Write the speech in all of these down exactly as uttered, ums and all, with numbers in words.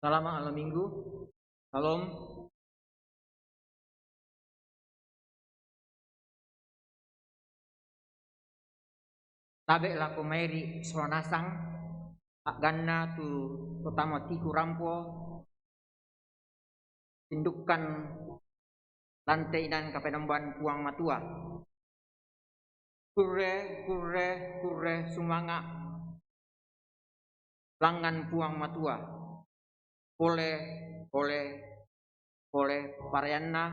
Salama' allo Minggu. Salom. Tabe' lako maeri sola nasang, a'ganna tu to tama tiku rampo, tindukkan lante inan Kapenombaan Puang Matua. Kurre, kurre, kurre sumanga' langngan Puang Matua. Pole, pole, pole pareanna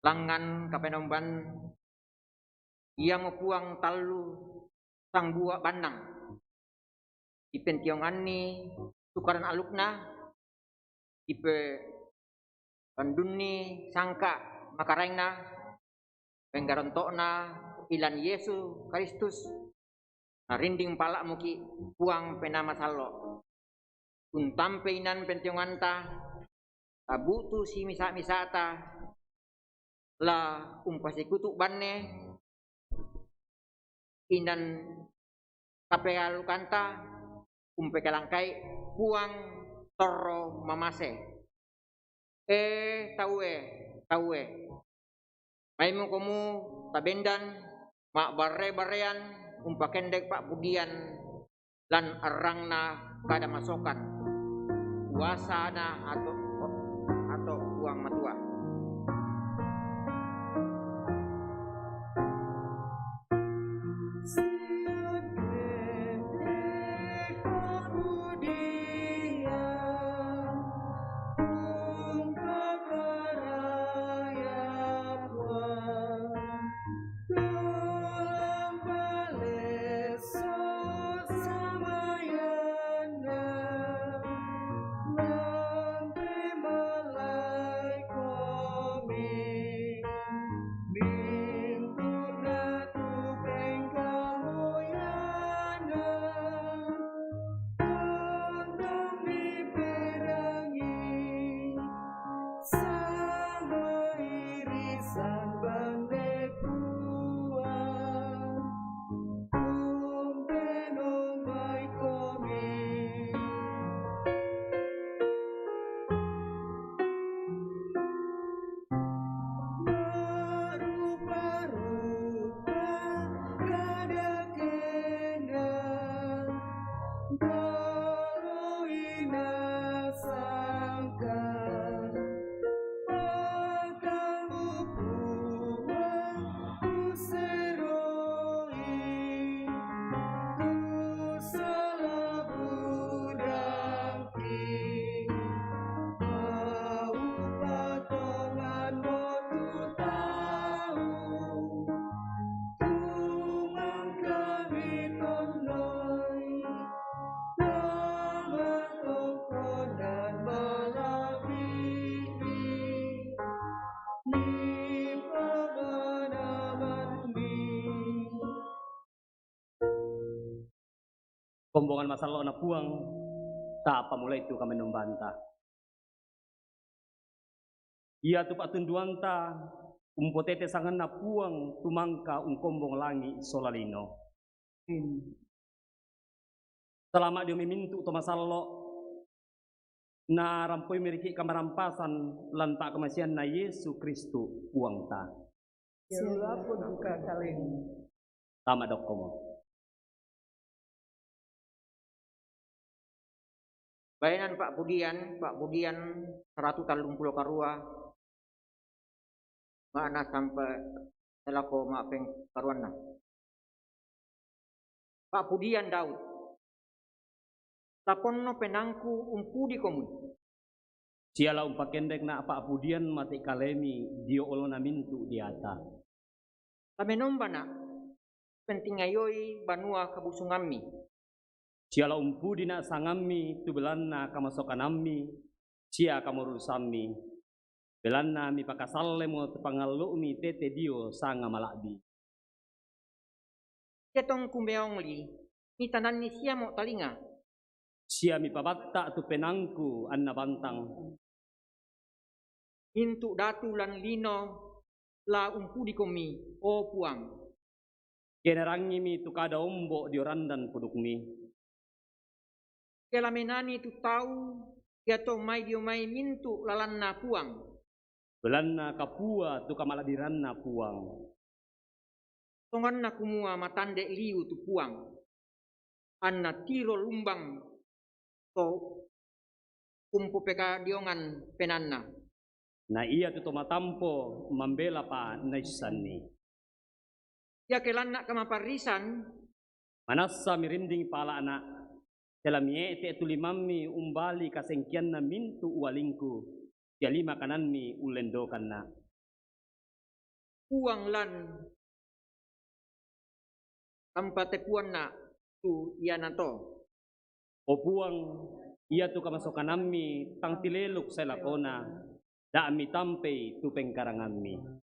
langngan Kapenombaan, iamo Puang tallu sangbua bannang. Ipentionganni sukaran alukna, ipepandunni sangka' makaraengna, penggaronto'na ilan Yesu Kristus, narinding pala'muki' Puang Penaa Masallo'. Untampei inan pentionganta, tabu'tu simisa-misata, la umpasikutu banne inan kapealukanta, umpekalangkai Puang torro mamase. E taue, taue, maimokomu tabendan ma'barre-barrean umpakendek pa'pudian lan arrangna kada masokan, kuasana ato, ato Puang Matua. Kombongan masallo'na Puang, tapammulai tu kamenombanta. Iatu pa'tunduanta umpotete sanganNa Puang tu mangka ungkombong langi' sola lino. Salama' dio mai mintu' to masallo', narampoimi riki' kamarampasan lan pa'kamaseanNa Yesu Kristus Puangta. Siuluappun duka kalemu. Tama dokkomo. Baenan pa'pudian, pa'pudian saratu tallumpulo karua, ma'na sampe' lako ma'pengkaruanna. Pa'pudian Daud. Taponno penaangku umpudiko mui. Sia la umpakendekna' pa'pudian mate' kalemi dio olona mintu' deata. Lamenombana', pentingayoi banua kabusungammi. Sia la umpudina' sangammi tu belanna kamasokanammi sia kamorurusammi, belanna mipakasallemo tu pangallu'mi tete dio sanga mala'bi. Sia tongku meongli, mitananni siamo talinga. Sia mipabatta' tu penaangku anna bantang. Mintu' datu lan lino la umpudikomi, o Puang. Ke narangimi tu kada ombo' dio randan pudukmi. Ke la menani tu tau Ia to mai dio mai mintu' lalanna Puang. Belanna kapua tu kamala'biranna Puang. Tonganna kumua matande' liu tu Puang, anna tiro lumbang to umpopekadiongan penaanna. Na iatu to matampo mambelapa naissanni. Iake lanna' kamaparrisan, manassa mirinding pala'na, sela mie'te' tu limammi umbali kasengkeanna mintu' ualingku, sia lima kananmi ullendokanna'. Puang lan tampatepuanna' tu ianato. O Puang, iatu kamasokanammi tang tileluk sae lakona, da' mitampei tu pengkarangammi.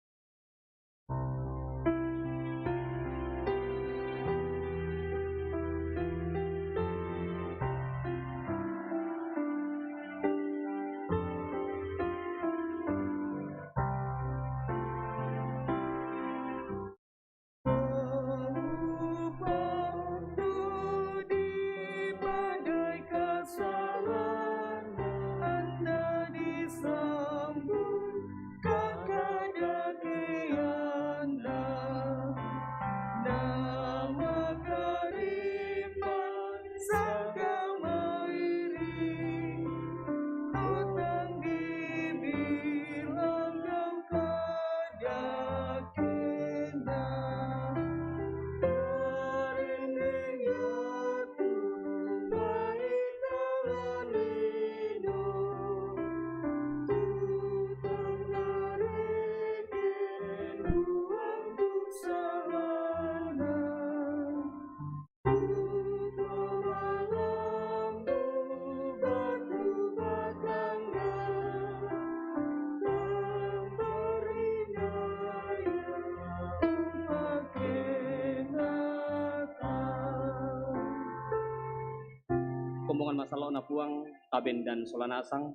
Kombongan masallo'na Puang, tabendan sola nasang.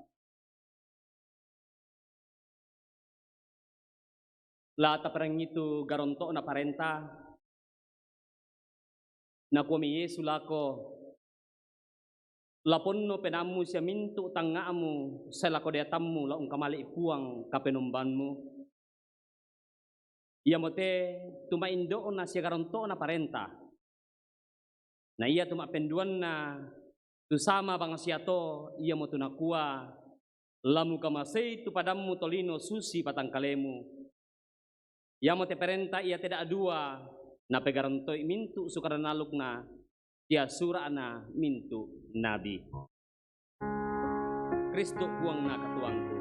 La taparengngi tu garonto'na parenta. Nakuami Yesu lako, "Laponno penaammu sia mintu' tangnga'mu sae lako deatammu, la ungkamali'i Puang Kapenombanmu." Iamote tu maindo'na sia garonto'na parenta. Na iatu ma'penduanna tu sama bangsia to, iamotu nakua, "La mukamasei tu padammu tolino susi patangkalemu." Iamote parenta iate da'dua napegarontoi mintu' sukarana alukna sia sura'na mintu' nabi. Kristu Puangna katuoangku.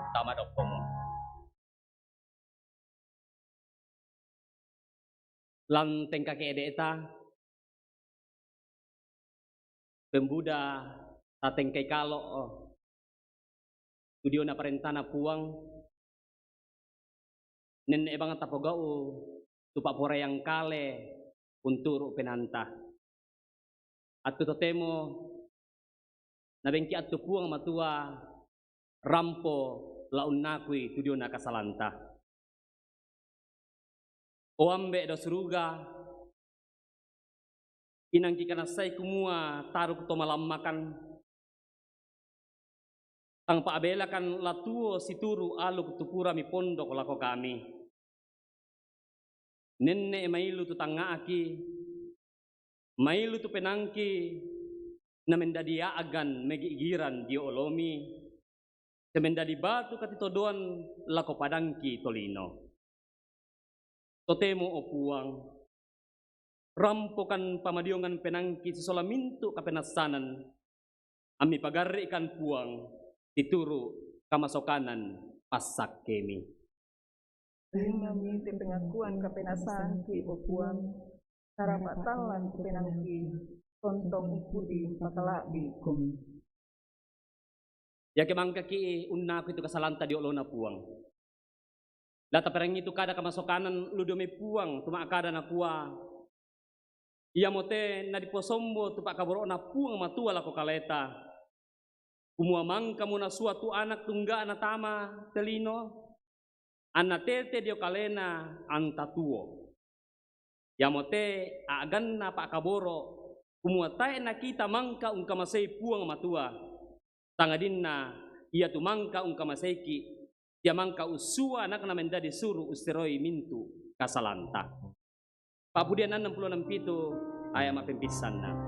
Tama dokkomu. Lan tengka ke'de'ta, pembuda tatengkai kalo' tu diona parentana Puang, nenne'e bang tapogau' tu pa'poraiang kale unturu' penaanta. Attu totemo nabengki attu Puang Matua rampo la unnakui tu diona kasalanta. O Ambe' dao suruga, inang kikanassai kumua taruk to malammakan, tang pa'belakan la tuo situru' aluk tu pura mipondok lako kami. Nenne'e mailu tu tangnga'ki, mailu tu penaangki, na mendadi a'gan megi'giran dio olomi, sia mendadi batu katitodoan lako padangki tolino. Totemo, o Puang, rampokan pamadiongan penaangki sisola mintu' kapenassanan, ammi pagarri'kan Puang situru' kamasokanan passakkemi. Tarimami te pengakuan kapinasangki, o Puang, tarapa'tanlang tu penangki, tontong umpudi pakala'bi komi. Iake mangkaki unnakui tu kasalanta dio olona Puang, la taperengngi tu kada kamasokanan lu dio mai Puang, tu ma'kada nakua, iamote nadiposombo tu pa'kaboro'na Puang Matua lako kaleta, kumua mangkamo nasua tu Anak tungga'na tama te lino, anna tete dio kalena anta tuo. Iamote a'ganna pa'kaboro', kumua tae' nakita mangka ungkamasei Puang Matua, sangadinna iatu mangka ungkamaseiki, sia mangka ussua Anakna mendadi suru usseroi mintu' kasalanta. Pa'pudian annang pulo nampitu aya' ma'pempissanna.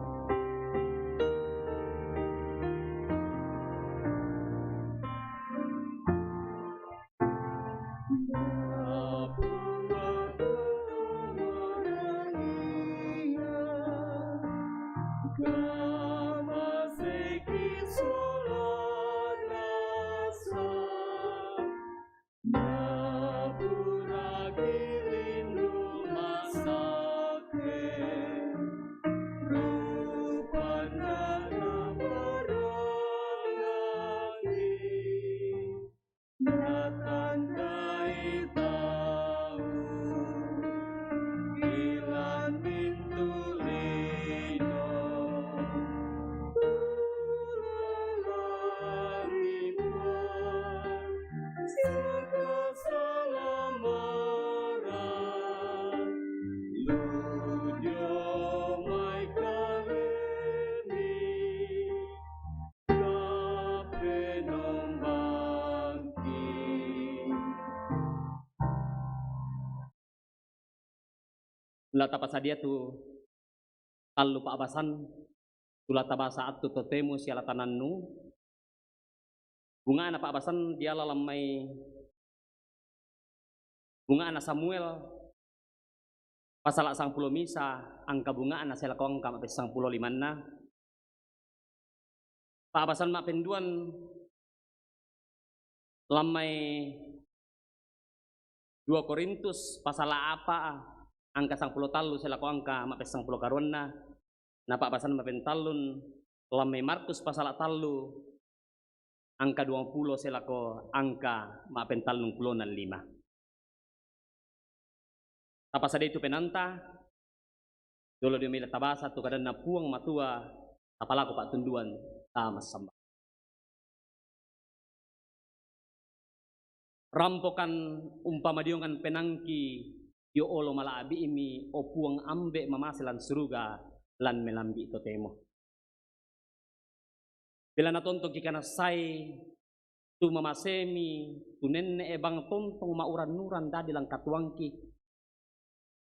Natandai tau ilan mintu' lino, tu lala'bi Puang, sikasalamaran, lu dio mai kalemi. La tapasadia tu tallu pa'basan, tu la tabasa attu totemo sia la tanannu. Bunga'na pa'basan diala lammai Bunga'na Samuel pasala' sangpulo misa, angka bunga'na sia lako angka ma'pessangpulo limanna. Pa'basan ma'penduan lammai dua Korintus pasala' apa, angka sangpulo tallu sia lako angka ma'pessangpulo karuanna. Na pa'basan ma'pentallun lammai Markus pasala' tallu, angka duangpulo sia lako angka ma'pentallungpulo na lima. Tapasadai tu penanta, dolo dio mai la tabasa tu kadanna Puang Matua, tapalako pa'tunduan, tamassamba. Rampokan umpamadiongan penangki dio olo mala'bi'mi, o Puang Ambe' mamase lan suruga, lan melambi' totemo. Belanna tontongki kanassai tu mamasemi, tu nenne'e bang tontong ma'uran-uran dadi lan katuoangki.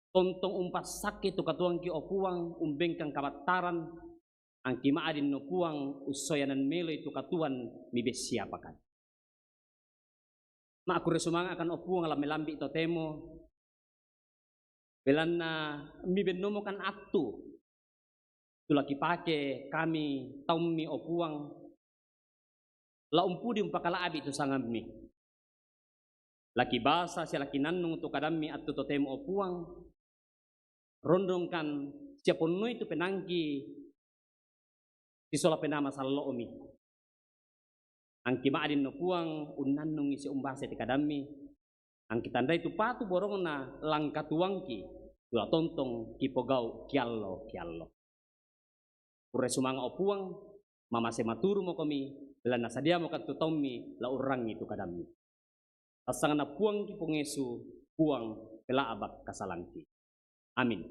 Tontong umpassakke tu katuoangki, o Puang, umbengkang kabattaran, angki ma'dinno Puang, ussoyanan meloi tu katuoan mibessiapakan. Ma'kurre sumanga'kan, o Puang, la melambi' totemo, belanna mibennomokan attu tu la kipake kami taummi, o Puang, la umpudi umpakala'bi' tu sangammi. La kibasa sia la kinannung tu kadammi attu totemo, o Puang, rondongkan sia ponnoi tu penangki sisola penaa masallo'mi. Angki ma'dinno Puang unnannungi sia umbasai te kadammi, angki tandai tu patu borongna lan katuoangki, tu la tontong kipogau' kiallo-kiallo. Kurre sumanga', o Puang, mamase maturumokomi, belanna sadiamokan tu taummi la urrangi tu kadammi. Passanganna Puangki Puang Yesu, Puang pela'bak kasalangki. Amin.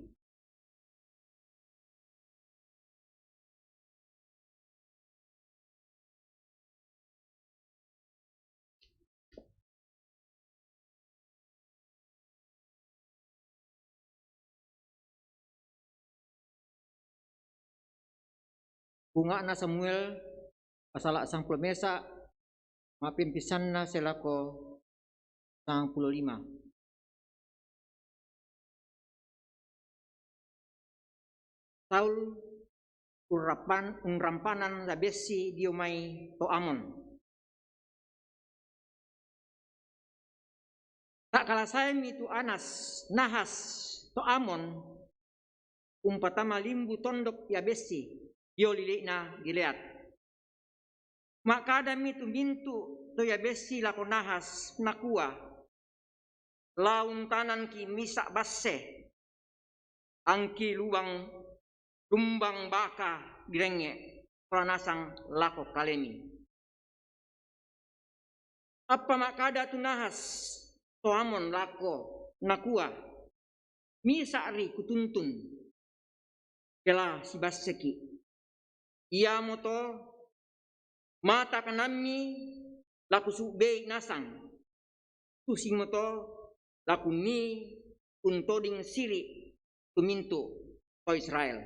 Bunga'na Samuel, pasala' sangpulo mesa, ma'pempissanna sia lako sangpulo lima. Saul unrampan-, unrampanan Yabes dio mai to Amon. Ta'kalasaemi tu Anas, Nahas, to Amon, umpatama limbu tondok Yabessi, dio lili'na Gilead. Ma'kadami tu mintu' to Yabessi lako Nahas, nakua, "La untananki' misa' basse, angki lubang, lumbang baka birengnge', sola nasang lako kalemi." Apa ma'kada tu Nahas to Amon lako, nakua, "Misa'ri kutuntun, ke la sibasseki'. Iamoto mata kanammi la kusu'bei nasang, susimoto la kunnii untoding siri' tu mintu' to Israel."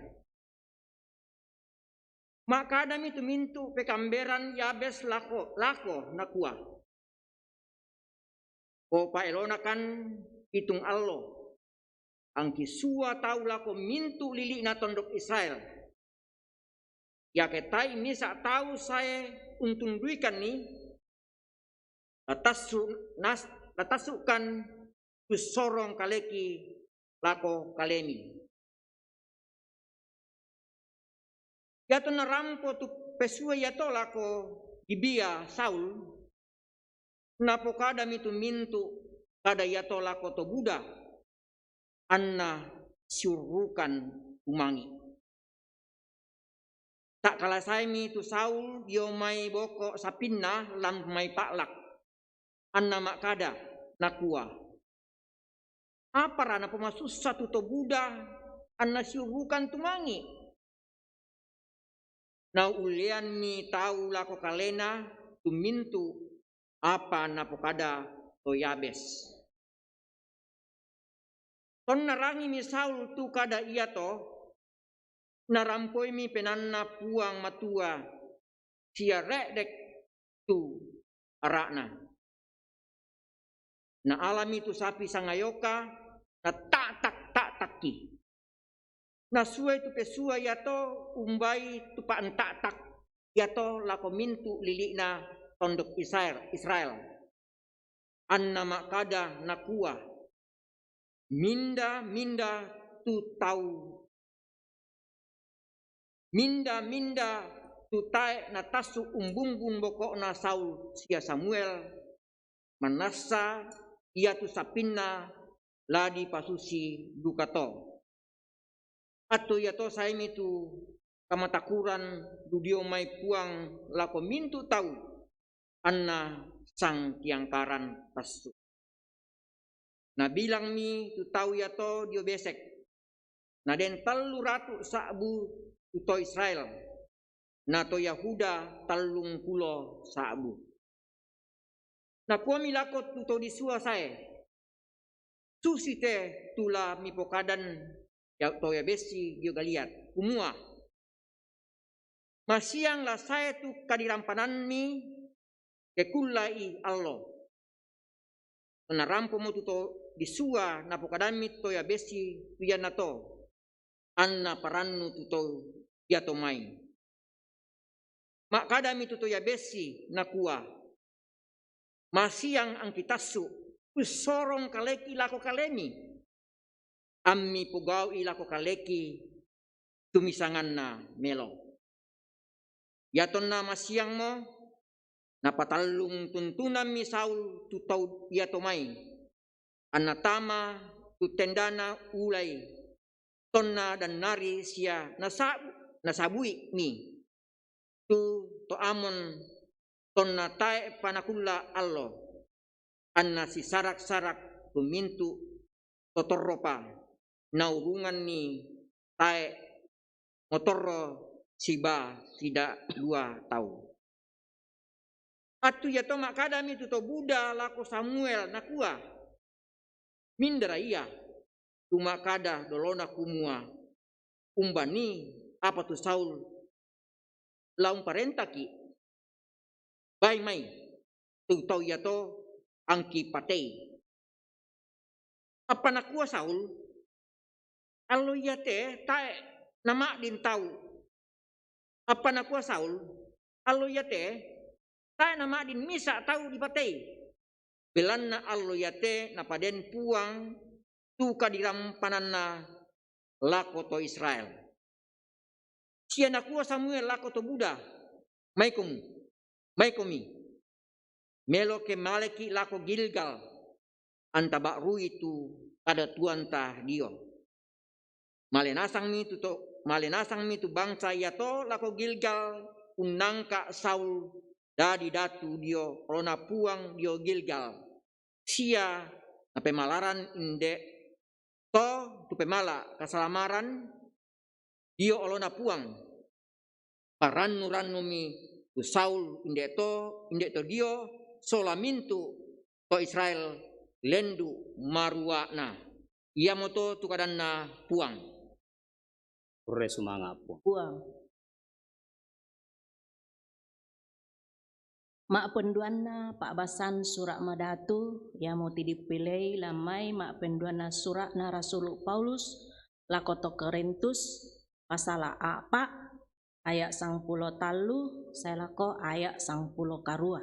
Ma'kadami tu mintu' pekamberan Yabes lako, lako, nakua, "Popa'elonakan pitung allo, angki sua tau lako mintu' lili'na tondok Israel. Iake tae' misa' tau sae untunduikanni, la tassu-, nas-, la tassu'kan kussorong kaleki lako kalemi." Iatonna rampo tu pesua iato lako Gibea Saul, napokadami tu mintu' kada iato lako to buda, anna siurrukan tumangi'. Ta'kalasaimi tu Saul dio mai boko' sapinna lan mai pa'lak, anna ma'kada, nakua, "Apara napomasussa tu to buda, anna siurrukan tumangi'?" Nau'ulleanmi tau lako kalena tu mintu' apa napokada to Yabes. Tonna rangimi Saul tu kada iato, narampoimi penaanna Puang Matua sia re'de' tu ara'na. Naalami tu sapi sangayoka, nata'tak-ta'takki. Nasuai tu pesua iato umbai tu pa'nta'tak iato lako mintu' lili'na tondok Israel, Israel. Anna ma'kada nakua, "Minda-minda tu tau, minda-minda tu tae' natassu' umbungbung boko'na Saul sia Samuel, manassa iatu sapinna la dipasusi dukato." Attu iato saemi tu kamatakuran du dio mai Puang lako mintu' tau, anna sangtiangkaran tassu'. Nabilangmi tu tau iato dio Besek, naden tallu ratu' sa'bu tu to Israel, na to Yahuda tallungpulo sa'bu. Nakuami lako tu to disua sae, susi te tu la mipokadan ya-, to Yabessi dio Galiat, kumua, "Masiang la sae tu kadirampanammi ke kullei allo." Narampomo tu to disua, napokadammi to Yabessi tu iannato, anna parannu tu to iato mai. Ma'kadami tu to Yabessi, nakua, "Masiang angki tassu', ussorong kaleki lako kalemi, ammi pogau'i lako kaleki tumisanganna melo." Iatonna masiangmo, napatallung tuntunammi Saul tu tau iato mai, anna tama tu tendana ulai, tonna dannari sia nasabu-, nasabui'mi tu to Amon, tonna tae' pa nakulla allo, anna sisarak-sarak tu mintu' to torropa, naurunganni tae' motorro siba sida dua tau. Attu iato ma'kadami tu to buda lako Samuel, nakua, "Mindara ia tu ma'kada dolona kumua, 'Umbannii apa tu Saul la umparentaki'?' Baing mai, tu tau iato angki patei." Apa nakua Saul, "Allo iate tae' nama'din tau." Apa nakua Saul, "Allo iate tae' nama'din misa' tau dipatei." belanna allo iate napaden Puang tu kadirampananna lako to Israel. Sia nakua Samuel lako to buda, "Maikomu, maikomi, meloke maleki lako Gilgal, anta ba'rui tu kadatuanta dio. Male nasangmi tu to, male nasangmi tu bangsa iato lako Gilgal, unnangka Saul dadi datu dio olona Puang dio Gilgal, sia napemalaran inde to tu pemala kasalamaran dio olona Puang. Parannu-rannumi tu Saul inde to, inde to dio, sola mintu to Israel lendu maruana." Iamoto tu kadanna Puang. Kurre sumanga, Puang. Puang. Ma'penduanna pa'basan Sura' Madatu, iamo tidipilei lammai ma'penduanna sura'na Rasulu Paulus lako to Korintus, pasala a'pa, aya' sangpulo tallu sae lako aya' sangpulo karua.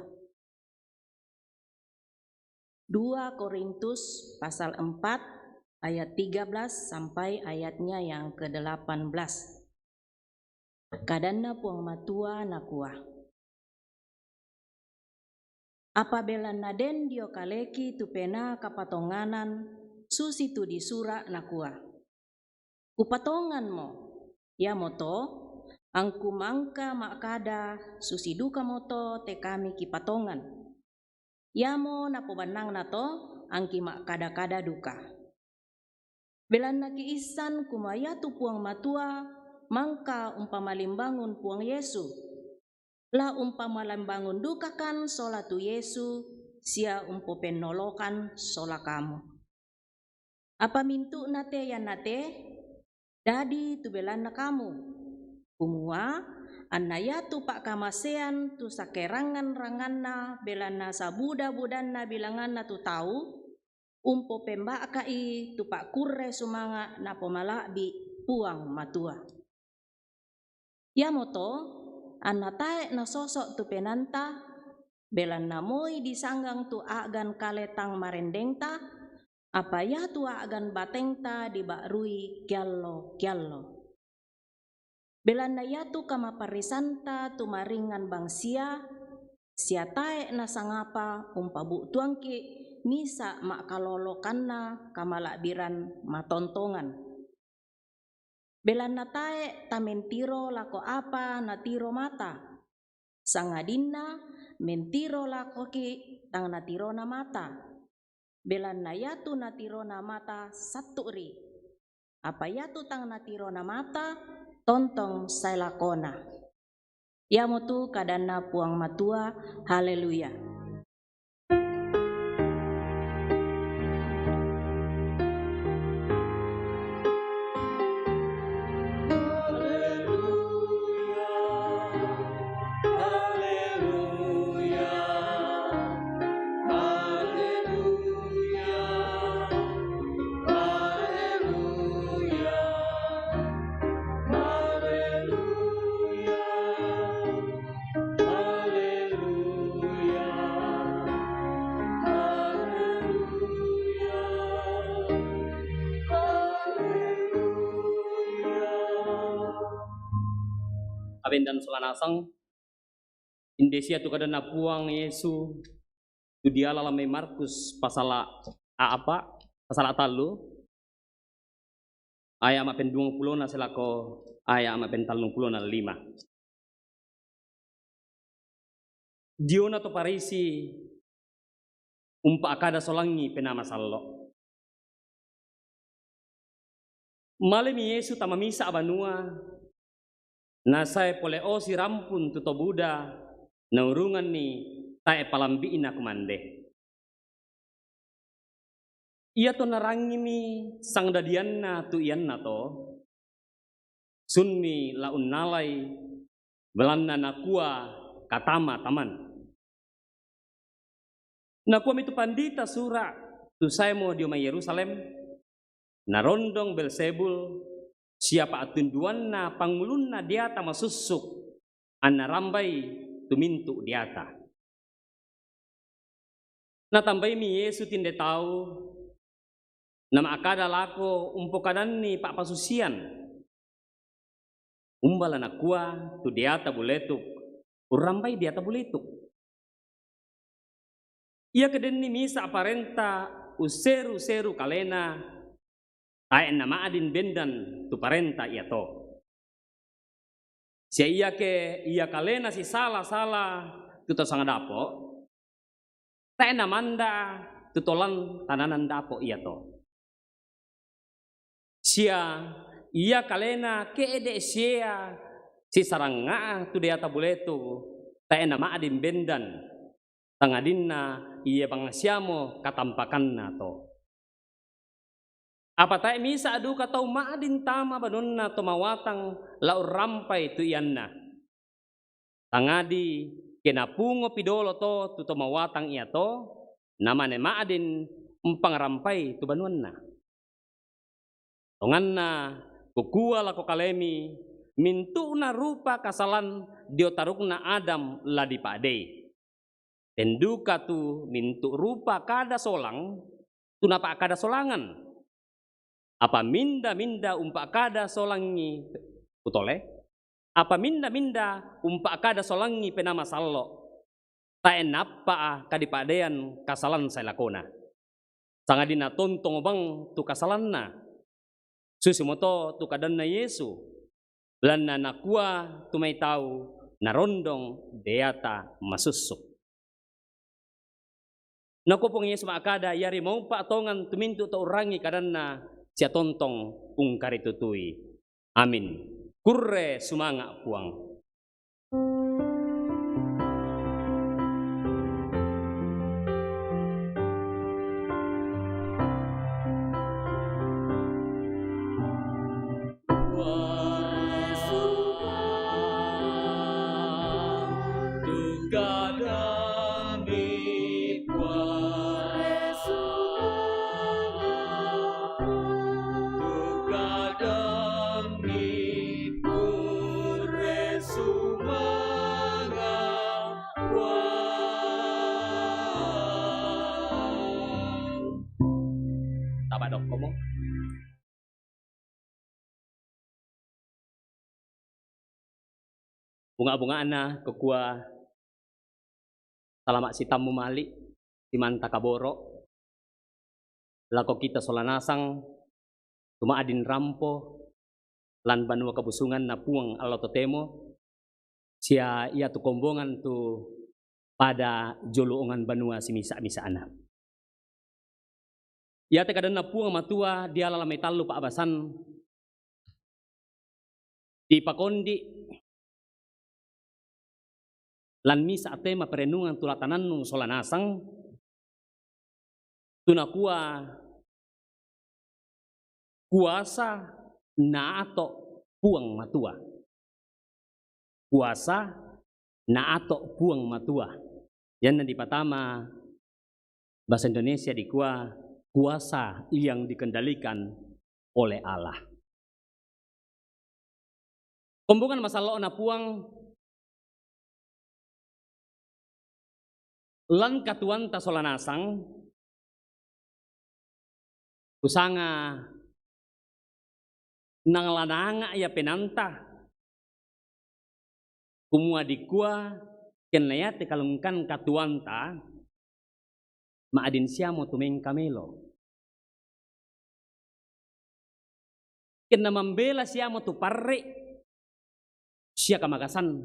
Dua Korintus pasal empat ayat tiga belas sampai ayatnya yang kedelapan belas. Kadanna Puang Matua nakua, "Apa belanna den dio kaleki tu penaa kapatonganan, susitu disura' nakua, 'Kupatonganmo,' iamoto, 'Angku mangka ma'kada, susi dukamoto te kami kipatongan.' Iamo napobannangna to, angki ma'kada-kada duka. Belanna kiissan kumua iatu Puang Matua mangka umpamalimbangun Puang Yesu. La umpamalimbangun dukakan sola tu Yesu sia umpopennolokan sola kamu. Apa mintu'na te iannate dadi tu belanna kamu, kumua anna iatu pa'kamasean tu sakerangngan-rangnganna belanna sabuda-budanna bilanganna tu tau, umpopemba'ka'i tu pa'kurre sumanga' napomala'bi' Puang Matua. Iamoto anna tae' nasoso' tu penaanta, belanna moi disanggang tu a'gan kale tang marendengta, apa iatu a'gan batengta diba'rui kiallo-kiallo. Belanna iatu kamaparrisanta tu maringngan bangsia, sia tae' nasangapa umpabu'tuangki' misa' ma'kalolokanna kamala'biran matontongan. Belanna tae' tamentiro lako apa natiro mata, sangadinna mentiro lakoki' tang natirona mata. Belanna iatu natirona mata sattu'ri, apa iatu tang natirona mata tontong sae lakona. Iamotu kadanna Puang Matua. Haleluya. Abendan sola nasang, inde sia tu kadanna Puang Yesu tu diala lammai Markus pasala a'pa, pasala tallu, aya' ma'penduangpulona sae lako aya' ma'pentallupulona lima. Diona to Farisi umpa'kada solangngi Penaa Masallo'. Malemi Yesu tama misa' banua, nasae pole'osi rampung tu to buda, naurunganni tae' palambi'na kumande. Iato narangimi sangdadianna tu iannato, sunmi la unnalai, belanna nakua katama-taman. Nakuami tu pandita sura' tu saemo dio mai Yerusalem, "Narondong Belzebul, sia pa'tunduanna pangulunna deata masussuk, anna rambai tu mintu' deata." Natambaimi Yesu tinde tau, nama'kada lako umpokadanni pa'pasusian, "Umba la nakua tu deata buletuk, 'Urrampai deata buletuk'? Iake denni misa' parenta usseru-seru kalena, tae' nama'din bendan tu parenta iato. Sia iake ia kalena sisala-sala tu to sangadapo, tae' namanda tu to lan tananan dapo iato. Sia ia kalena ke'de' siea sisarangnga'a tu deata buletuk, tae' nama'din bendan, tangadinna ia bangsiamo katampakanna to. Apa tae' misa' duka tau ma'din tama banuanna to mawatang la urrampai tu ianna. Tangadi ke napungopi dolo to tu to mawatang iato, namane ma'din umpangrampai tu banuanna. Tonganna kukua lako kalemi, mintu'na rupa kasalan dio tarukna Adam la dipa'dei. Ten duka tu mintu' rupa kada solang tu napa'kada solangan. Apa minda-minda umpa'kada solangngi, kutole? Apa minda-minda umpa'kada solangngi Penaa Masallo', tae' nappa'a kadipa'deian kasalan sae lakona. Sangadinna tontong bang tu kasalanna. Susimoto tu kadanna Yesu, belanna nakua tu mai tau, narondong deata masussuk." Nakua Puang Yesu ma'kada, "Iari maupa' tongan tu mintu' to urrangi kadanna sia tontong ungkaritutui." Amin. Kurre sumanga' Puang. Taba dokkomo. Bunga-bungana kukua, salama' sitammu mali' simanta kaboro' lako kita sola nasang tu ma'din rampo lan banua kabusunganna Puang allo totemo, sia iatu kombongan tu pada jolo ongan banua simisa'-misa'na. Iate kadanna Puang Matua diala la mai tallu pa'basan dipakondi' lan misa' tema perenungan tu la tanannu sola nasang, tu nakua, "Kuasa naato' Puang Matua." Kuasa naato' Puang Matua. Ianna dipatama bahasa Indonesia dikua, "Kuasa yang dikendalikan oleh Allah." Kombongan masallo'na Puang lan katuoanta sola nasang, kusanga nang la naanga' ia penaanta, kumua dikua, kenna iate kalengkan katuoanta, ma'din siamo tu mengkamelo. Kenna mambela siamo tu parre' sia kamagasan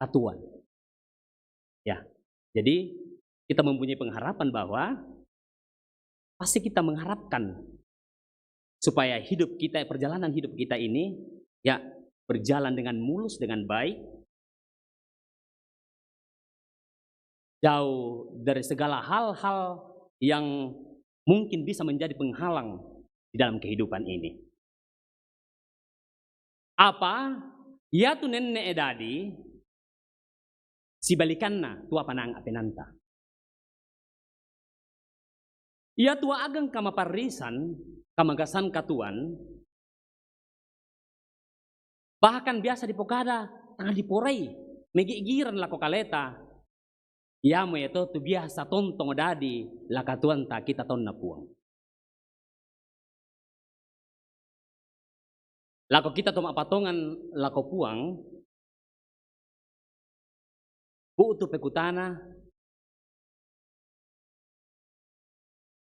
katuoan. Ya, jadi kita mempunyai pengharapan bahwa pasti kita mengharapkan supaya hidup kita, perjalanan hidup kita ini, ya, berjalan dengan mulus, dengan baik, jauh dari segala hal-hal yang mungkin bisa menjadi penghalang di dalam kehidupan ini. Apa iatu nenne'e dadi sibalikanna tu apa naanga' penaanta. Iatu a'geng kamaparrisan, kamagasan katuoan, bahkan biasa dipokada tang diporai, megi'giran lako kaleta, Iamo iya to tu biasa tontong dadi lakatuanta kita tonna Puang. Lako kita to ma'patongan lako Puang, bu'tu pe kutana,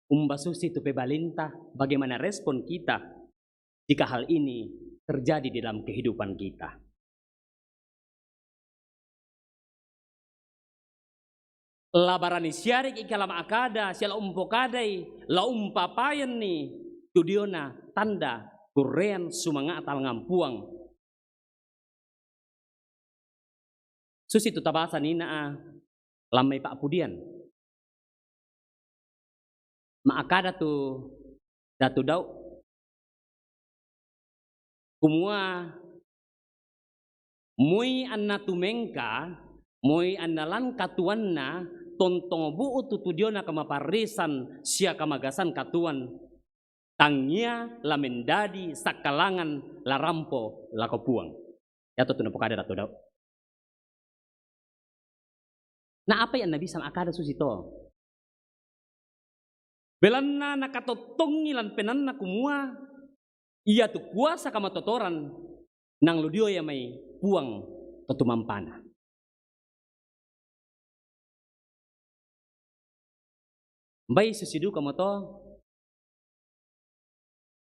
umba susi tu pebalinta, bagaimana respon kita jika hal ini terjadi di dalam kehidupan kita? La barani siariki' ika la ma'kada, sia la umpokadai, la umpapayanni tu diona tanda kurrean sumanga'ta langngan Puang. Susi tu tabasa nina'a lammai pa'pudian. Ma'kada tu Datu Daud, kumua, moi anna tumengka, moi anna lan katuanna, tontong bu'tu tu diona kamaparrisan sia kamagasan katuan, tangngia la mendadi sakkalangan la rampo lako Puang. Iatu tu napokada Datu Daud. Na apai anna bisa ma'kada susi to? Belanna nakatottongi lan penaanna kumua, iatu kuasa kamatotoran nang lu dio ia mai Puang to tumampana. Mbai susi dukamo to,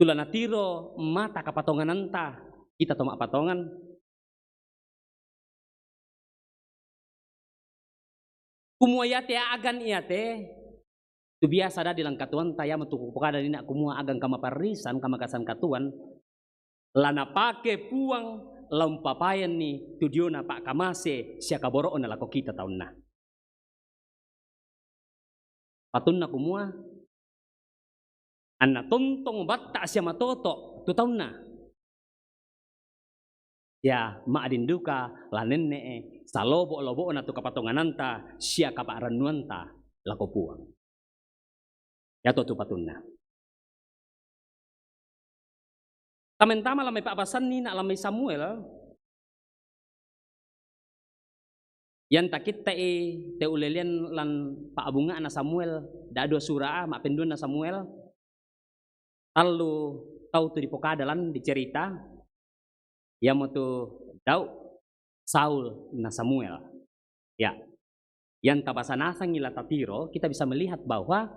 tu la natiro mata kapatongananta kita to ma'patongan. Kumua iate agan iate, tu biasa dadi lan katuanta, iamo tu kupokada nina kumua agan kamaparrisan, kamagasan katuan, la napake Puang la umpapayanni tu diona pa'kamase sia kaboro'na lako kita taunna. Patunna kumua, anna tontong batta sia matoto tu taunna. Sia ma'din duka la nenne'e salobo'-lobo'na tu kapatongananta sia kapa'rannuanta lako Puang. Iatu tu patunna. Tamentama lammai pa'basanni na lammai Samuel, ianta kitta'i te ulelean lan pa'bunga'na Samuel, da'dua sura'a, ma'penduanna Samuel, tallu tau tu dipokada lan dicerita, iamotu Daud, Saul, na Samuel. Ya, yang tabasa nasangi la tatiro, kita bisa melihat bahwa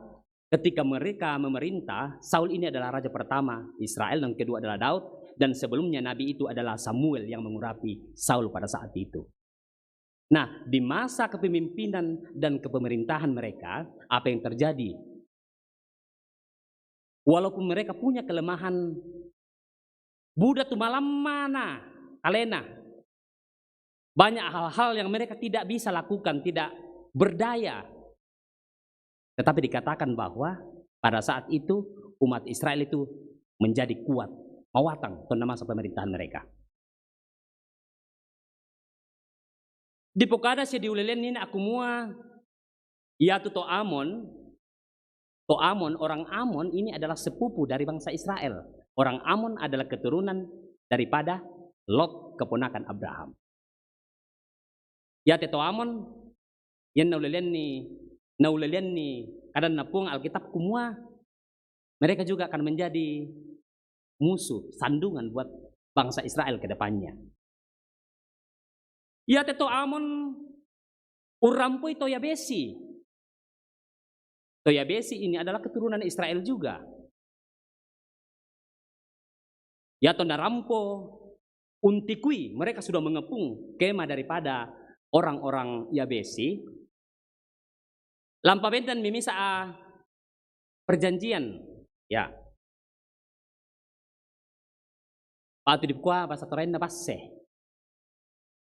ketika mereka memerintah, Saul ini adalah raja pertama Israel dan kedua adalah Daud, dan sebelumnya nabi itu adalah Samuel yang mengurapi Saul pada saat itu. Nah, di masa kepemimpinan dan kepemerintahan mereka, apa yang terjadi? Walaupun mereka punya kelemahan, buda tu malammana kalena. Banyak hal-hal yang mereka tidak bisa lakukan, tidak berdaya. Tetapi dikatakan bahwa pada saat itu umat Israel itu menjadi kuat, mawatang tonna masa pemerintahan mereka. Dipokada sia diulelean nina kumua, iatu to Amon, to Amon, orang Amon ini adalah sepupu dari bangsa Israel. Orang Amon adalah keturunan daripada Lot, keponakan Abraham. Iate to Amon, yang nauleleanni, nauleleanni kadanna Puang Alkitab kumua, mereka juga akan menjadi musuh, sandungan buat bangsa Israel ke depannya. Iate to Amon urrampoi to Yabesi. To Yabesi ini adalah keturunan Israel juga. Iatu narampo untikui, mereka sudah mengepung kemah daripada orang-orang Yabesi. Lampa bendan mimisa a perjanjian. Ya. Patu dikua basa torainna basse.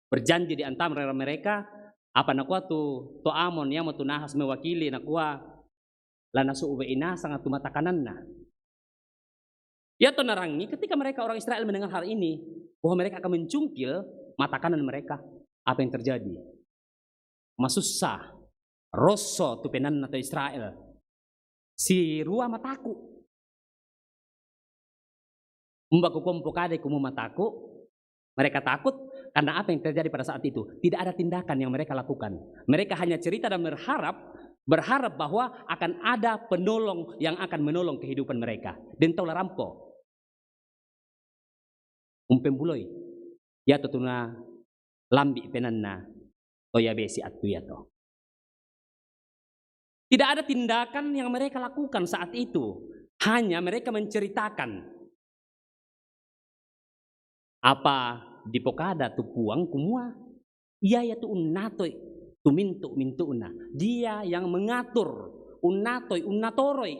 Berjanji di antara mereka, apa nakua tu to Amon, iamo tu Nahas mewakili, nakua, la nasu'be inasang tu mata kananna. Iatu narangi, ketika mereka orang Israel mendengar hal ini, bahwa mereka akan mencungkil mata kanan mereka, apa yang terjadi? Masussa, rosso tu penaanna to Israel. Sirua mataku. Umba kukua umpokadai kumua mataku, mereka takut, Karena apa yang terjadi pada saat itu? Tidak ada tindakan yang mereka lakukan. Mereka hanya cerita dan berharap, berharap bahwa akan ada penolong yang akan menolong kehidupan mereka. Den tau larampo. Umpembuloi. Yato tuna lambi' penanna to Yabesi attu yato. Tidak ada tindakan yang mereka lakukan saat itu. Hanya mereka menceritakan apa dipokada tu Puang kumua, ia, ia tu unnatoi tu mintu'-mintu'na. Dia yang mengatur, unnatoi, unnatoroi.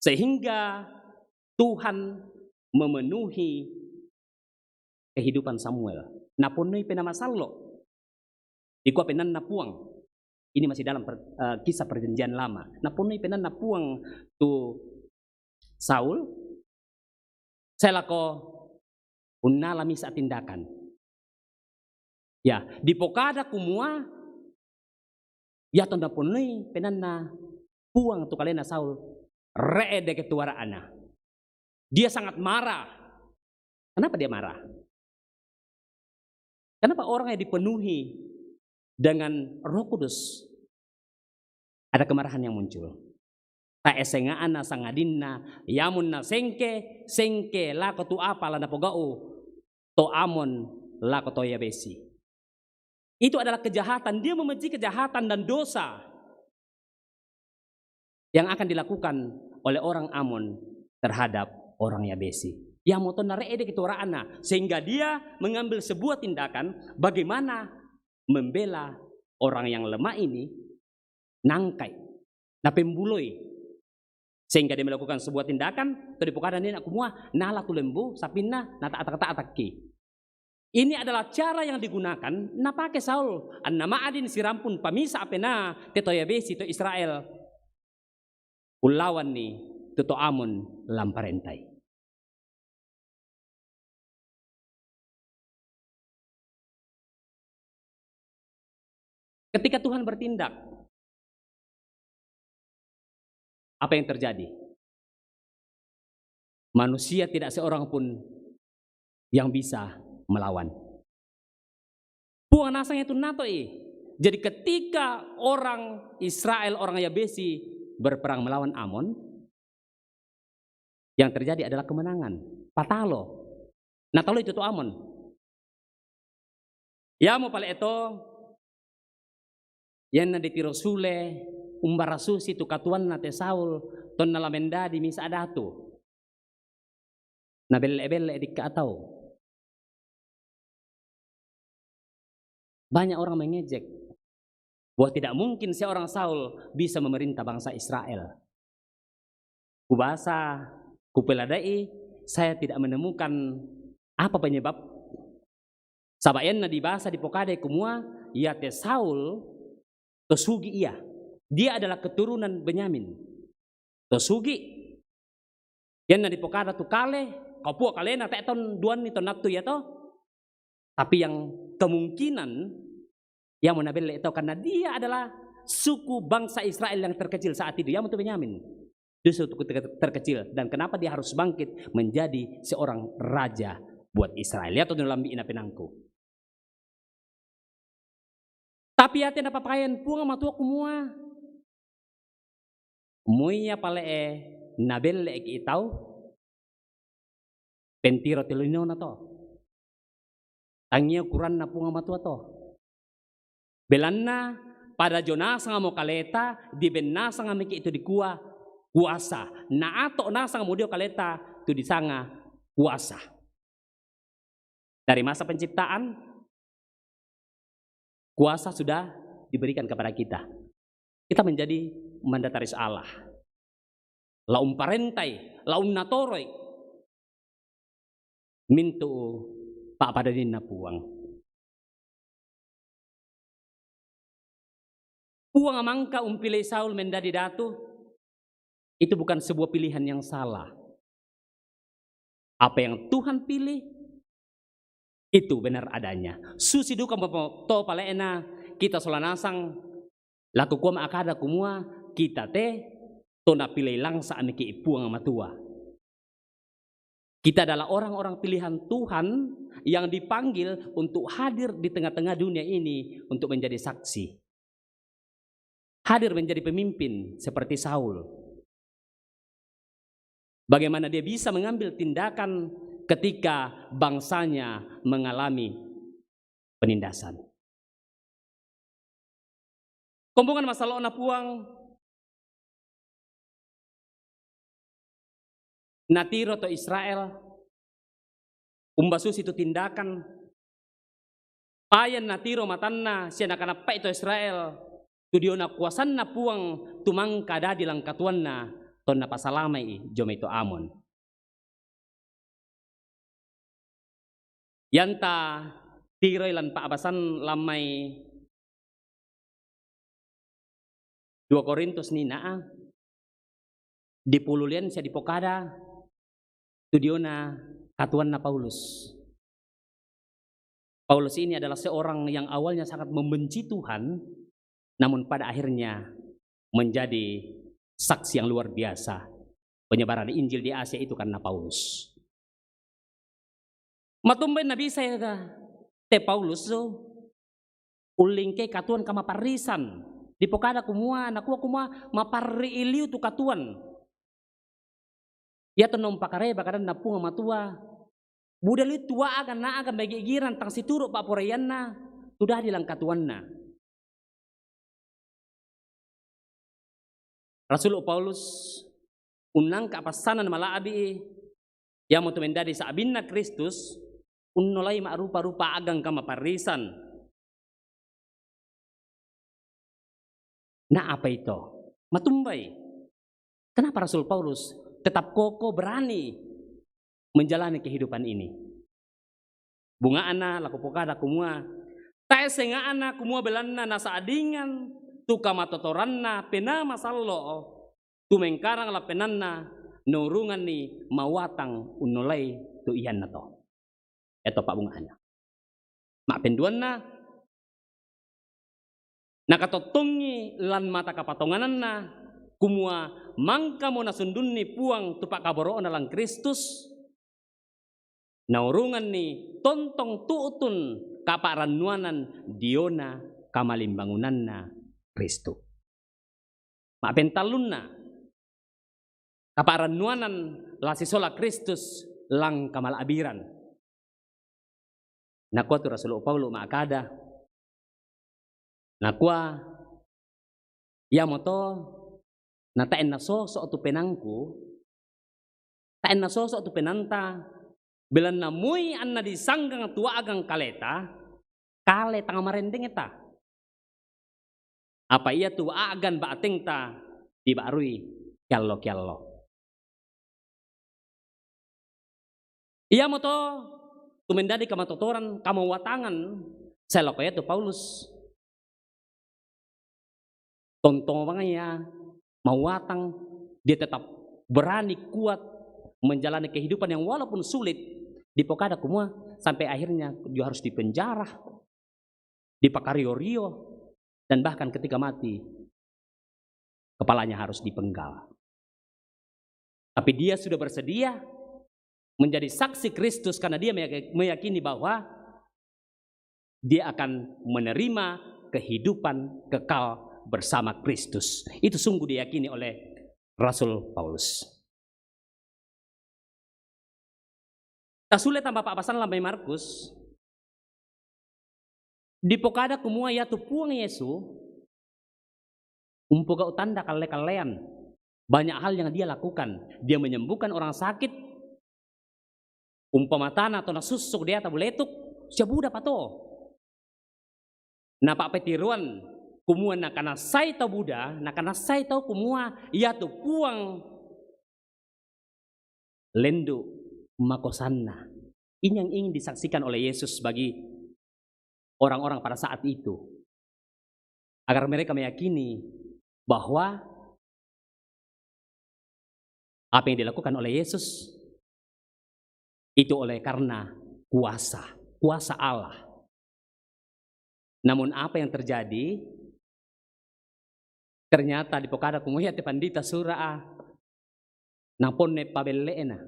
Sehingga Tuhan memenuhi kehidupan Samuel. Naponnoi Penaa Masallo'. Dikua penanna Puang. Ini masih dalam per-, eh, kisah perjanjian lama. Naponnoi penanna Puang tu Saul. Sae lako unnala misa' tindakan. Ya, dipokada kumua, yato naponnoi penanna Puang tu kalena Saul, re'e deke tuara'na. Dia sangat marah. Kenapa dia marah? Kenapa orang yang dipenuhi dengan Roh Kudus ada kemarahan yang muncul? Taessenga'na sangadinna, iamunna sengke, sengke lako tu apa la napogau' to Amon lako to Yabesi. Itu adalah kejahatan. Dia membenci kejahatan dan dosa yang akan dilakukan oleh orang Amon terhadap orang Yabesi. Iamoto nare'e deke tuara'na, sehingga dia mengambil sebuah tindakan bagaimana membela orang yang lemah ini, nangkai, napembuloi. Sehingga dia melakukan sebuah tindakan, to dipokada nena kumua, nala tu lembu sapinna, nata'tak-ta'takki. Ini adalah cara yang digunakan, napake Saul, anna ma'din sirampun pamisa' penaa te to Yabesi to Israel. Ullawanni tu to Amon la umparentai. Ketika Tuhan bertindak, apa yang terjadi? Manusia tidak seorang pun yang bisa melawan. Puang nasang itu natoi. Jadi ketika orang Israel, orang Yabesi berperang melawan Amon, yang terjadi adalah kemenangan. Patalo. Nataloi tu to Amon. Iamo pale eto, ianna ditiro sule, umbarasusi tu katuanna te Saul, tonna la mendadi misa' datu. Nabelle'-belle' dikka' tau. Banyak orang mengejek bahwa tidak mungkin seorang Saul bisa memerintah bangsa Israel. Kubasa, kupeladai, saya tidak menemukan apa penyebab. Saba' ianna dibasa dipokadai kumua, iate Saul to sugi' ia. Dia adalah keturunan Benyamin. To sugi'. Ianna dipokada tu kale, kapua kalena te' ton duanni to nattu ia to. Tapi yang kemungkinan, iamo nabelle' tau, karena dia adalah suku bangsa Israel yang terkecil saat itu, iamo tu Benyamin. Dia suku ter-, terkecil. Dan kenapa dia harus bangkit menjadi seorang raja buat Israel? Ia to lambi'na penangku. Tapi iate napapayan Puang Matua kumua, moi ia pale'e nabelle'ki' tau, pentiro te lilinona to. Tangia ukuranna Puang Matua to. Belanna pada dio nasangmo kaleta, diben nasangmiki' tu dikua kuasa. Naato' nasangmo dio kaleta tu disanga kuasa. Dari masa penciptaan, kuasa sudah diberikan kepada kita. Kita menjadi mandataris Allah. La umparentai, la unnatoroi mintu' pa'padaninna Puang. Puang mangka umpilei Saul mendadi datu, itu bukan sebuah pilihan yang salah. Apa yang Tuhan pilih, itu benar adanya. Susi duka mo to pale'na kita sola nasang, la kukua ma'kada kumua, kita te to napilei langsa'miki' Puang Matua. Kita adalah orang-orang pilihan Tuhan yang dipanggil untuk hadir di tengah-tengah dunia ini untuk menjadi saksi. Hadir menjadi pemimpin seperti Saul. Bagaimana dia bisa mengambil tindakan ketika bangsanya mengalami penindasan? Kombongan masalona puang, natiro to Israel, umbasusi tu tindakan, payan natiro matanna sia nakanappai to Israel, tu diona kuasanna puang tumangka dadi langkatuanna, tonna pasalamai jomai to Amon. Yanta tiroi lan pa'basan lammai dua Korintus ni naa, dipululian sia dipokada tu diona katuanna Paulus. Paulus ini adalah seorang yang awalnya sangat membenci Tuhan, namun pada akhirnya menjadi saksi yang luar biasa. Penyebaran Injil di Asia itu karena Paulus. Matumbai nabisa ita te Paulus so ullingke katuan kamaparrisan. Dipokada kumua, nakua kumua, maparri iliu tu katuan. Ia tonna umpakareba kadanna Puang Matua, buda liu tu aga na aga mai gigiran tang situru pa'poraianna, tu dadi langkatuanna. Rasulu Paulus unnangka passanan mala'bi, iamotu mendadi sa'binna Kristus, unnolai ma'rupa-rupa agang kamaparrisan. Na apa ito? Matumbai. Kenapa Rasul Paulus tetap kokoh berani menjalani kehidupan ini? Bunga'na lako pokada kumua, tae senga'na kumua belanna nasa'dingan tu kamatotoranna Penaa Masallo, tu mengkarang lappenanna naurunganni mawatang unnolai tu iannato. Eto pa'bunga'na. Ma'penduanna, nakatottongi lan mata kapatongananna, kumua mangkamo nasundunni Puang tu pa'kaboro'na lan Kristus, naurunganni tontong tu'tun kapa'rannuanan diona kamalimbangunanna Kristus. Ma'pentallunna, kapa'rannuanan la sisola Kristus lan kamala'biran. Nakua tu Rasul Paulus ma'kada, nakua, iamoto na tae nasoso tu penaangku, tae nasoso tu penaanta, belanna moi anna disanggang tu agang kaleta, kale tang marendengta. Apa iatu a'gan ba'tengta diba'rui kiallo-kiallo. Iamoto tu mendadi kamatotoran, kamawatangan, sae lako iatu Paulus. Tontong bang ia mawatang, dia tetap berani, kuat menjalani kehidupan yang walaupun sulit. Dipokada kumua sampai akhirnya juga harus dipenjara, dipakario-rio, dan bahkan ketika mati, kepalanya harus dipenggal. Tapi dia sudah bersedia menjadi saksi Kristus karena dia meyak-, meyakini bahwa dia akan menerima kehidupan kekal bersama Kristus. Itu sungguh diyakini oleh Rasul Paulus. Tasule tamba pa'basan lambai Markus, dipokada kumua iatu Puang Yesu umpogau' tanda kalle-kallean. Banyak hal yang dia lakukan. Dia menyembuhkan orang sakit, umpamatana to nasussuk deata buletuk, sia buda pato. Napa'petiroan kumua nakanassai tau buda, nakanassai tau kumua iatu Puang lendu' makosanna. Ini yang ingin disaksikan oleh Yesus bagi orang-orang pada saat itu. Agar mereka meyakini bahwa apa yang dilakukan oleh Yesus itu oleh karena kuasa, kuasa Allah. Namun apa yang terjadi? Ternyata dipokada kumua iate pandita sura'a, naponne pabelle'na.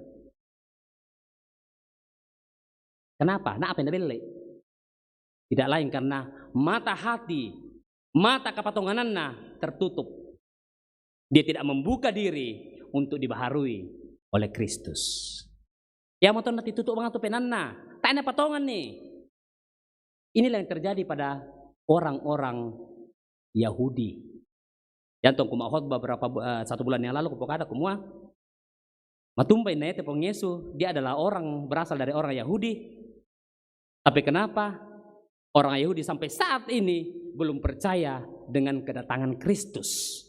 Kenapa? Na apa yang nda belle? Tidak lain karena mata hati, mata kapatongananna tertutup. Dia tidak membuka diri untuk dibaharui oleh Kristus. Ia mo tonna titutup bang tu penanna, tae na patongan ni. Inilah yang terjadi pada orang-orang Yahudi. Yang tong kuma khotbah berapa bu- eh, satu bulan yang lalu kupokada kumua, matumbai naete Puang Yesu, dia adalah orang berasal dari orang Yahudi. Tapi kenapa orang Yahudi sampai saat ini belum percaya dengan kedatangan Kristus?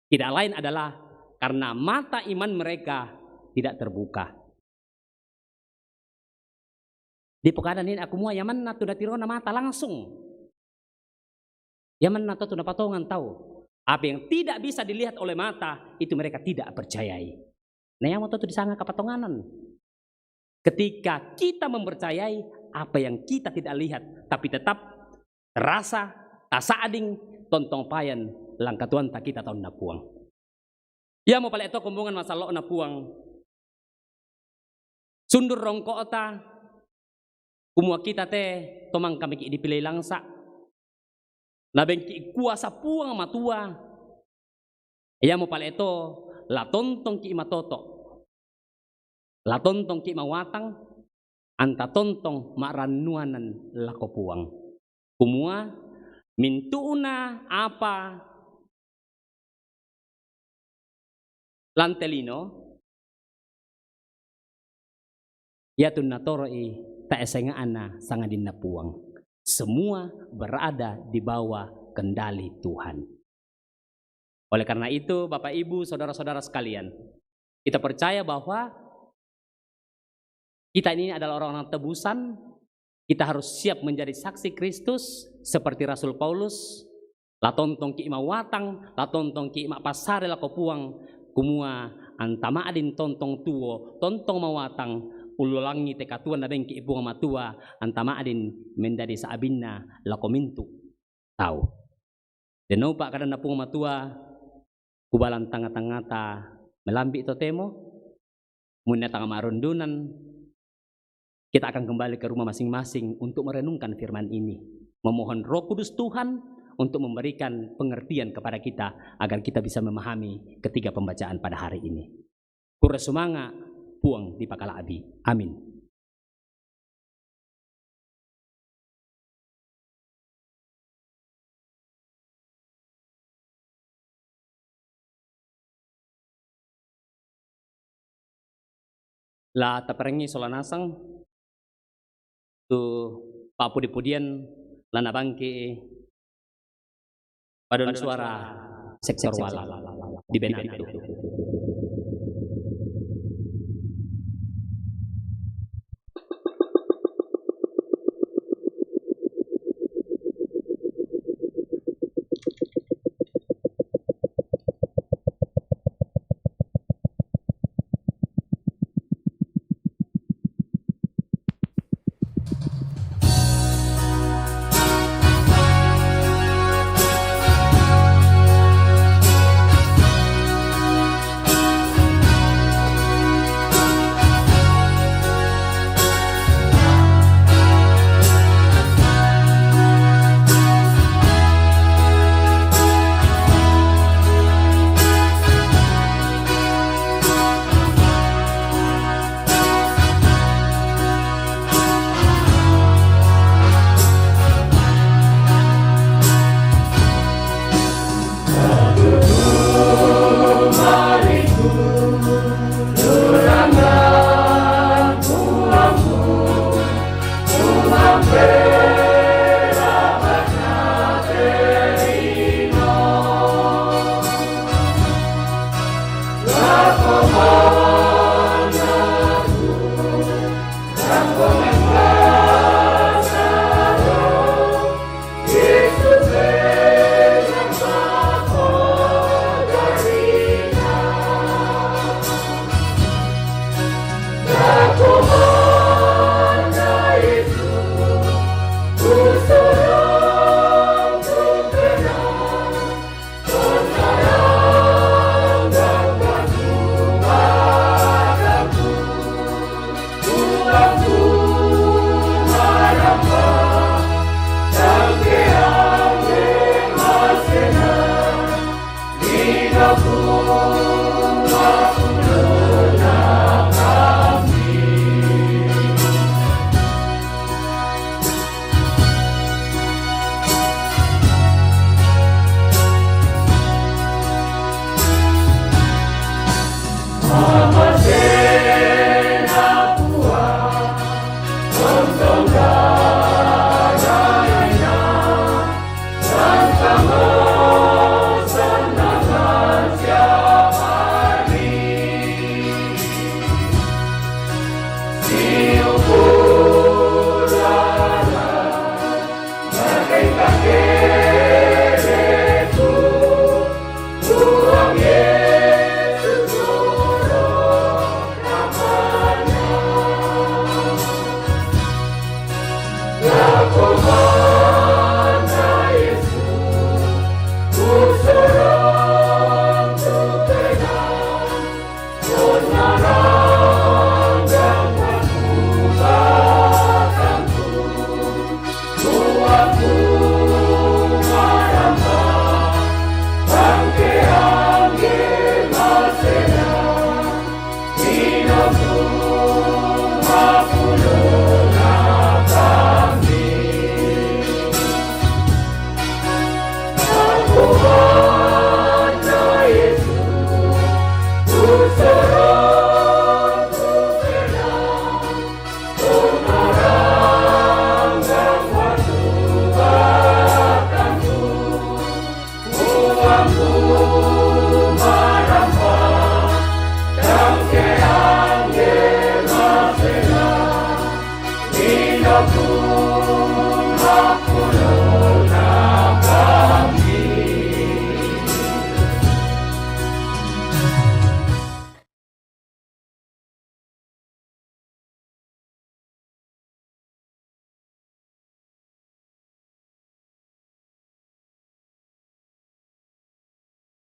Tidak lain adalah karena mata iman mereka tidak terbuka. Di pekada ini aku mua yamanna tu datirona mata langsung. Yamanna tu napatongan tau. Apa yang tidak bisa dilihat oleh mata, itu mereka tidak percayai. Nah, yang mau tu disanga kapatonganan. Ketika kita mempercayai apa yang kita tidak lihat, tapi tetap rasa, tasa'ding, tontong payan, langkatuan ta kita taunna Puang. Ia mo pale to kombongan masallo'na Puang. Sundur rongko'ta, kumua kita te tomang kami ki dipilih langsa. Nabengki kuasa Puang Matua. Ia mo pale to, la tontong ki matoto. La tontong ki mawatang, anta tontong ma'rannuanan lako Puang. Kumua, mintu'na apa lante lino, ia tunna toro'i taesenga'na sangadinna Puang. Semua berada di bawah kendali Tuhan. Oleh karena itu, Bapak Ibu, saudara-saudara sekalian, kita percaya bahwa kita ini adalah orang-orang tebusan, kita harus siap menjadi saksi Kristus seperti Rasul Paulus. La tontong ki mawatang, la tontong ki mapasare lako Puang, kumua anta ma'din tontong tuo, tontong mawatang, ullolangi te katuan nabengki Puang Matua, anta ma'din menjadi sa'binna lako mintu tau. Denno upa' kadanna Puang Matua, kubalang tangnga-tangngata melambi' totemo, munna tang ma'rundunan, kita akan kembali ke rumah masing-masing untuk merenungkan firman ini. Memohon Roh Kudus Tuhan untuk memberikan pengertian kepada kita agar kita bisa memahami ketiga pembacaan pada hari ini. Kurre sumanga', Puang dipakala'bi. Amin. La taparengngi sola nasang tu pa'pudi-pudian la nabangki'i paduan suara sektor wala di Benatu.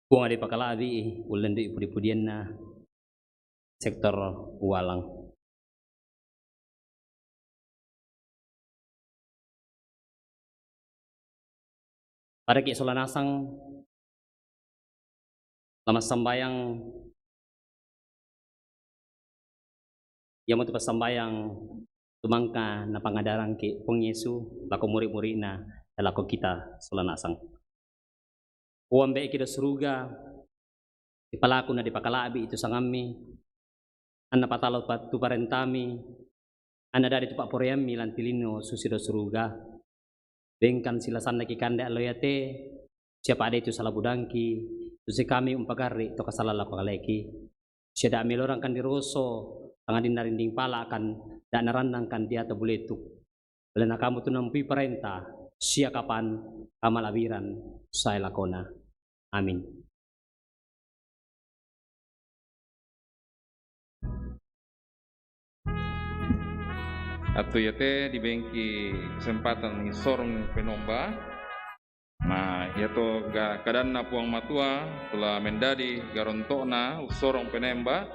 Puang ade pakala'bi i, ullendu'i pudi-pudianna sektor Ualang. Padaki sola nasang lamassambayang, iamotu passambayang tumangka napangadarangki Puang Yesu lako muri-murina, lako kita sola nasang. O Ambe'ki do suruga, dipalaku na dipakala'bi i tu sangammi, anna patalo pa-, tu parentami, anna dadi tu pa'poraiammi lanti lino susi do suruga. Bengkan silasannaki kande allo iate, sia pa'dei tu sala budangki, susi kami umpagarri to kasala lako kaleki. Sia da' melorangkan diroso, tangadinna rinding pala'kan, da' narannangkan diata buletuk. Belanna kamu tu nampui parenta, sia kapan kamalabiran sae lakona. Amin. Attu iate dibengki kesempatan issorong penomba. Na iato ga-, kadanna Puang Matua, tula mendadi garonto'na ussorong penemba,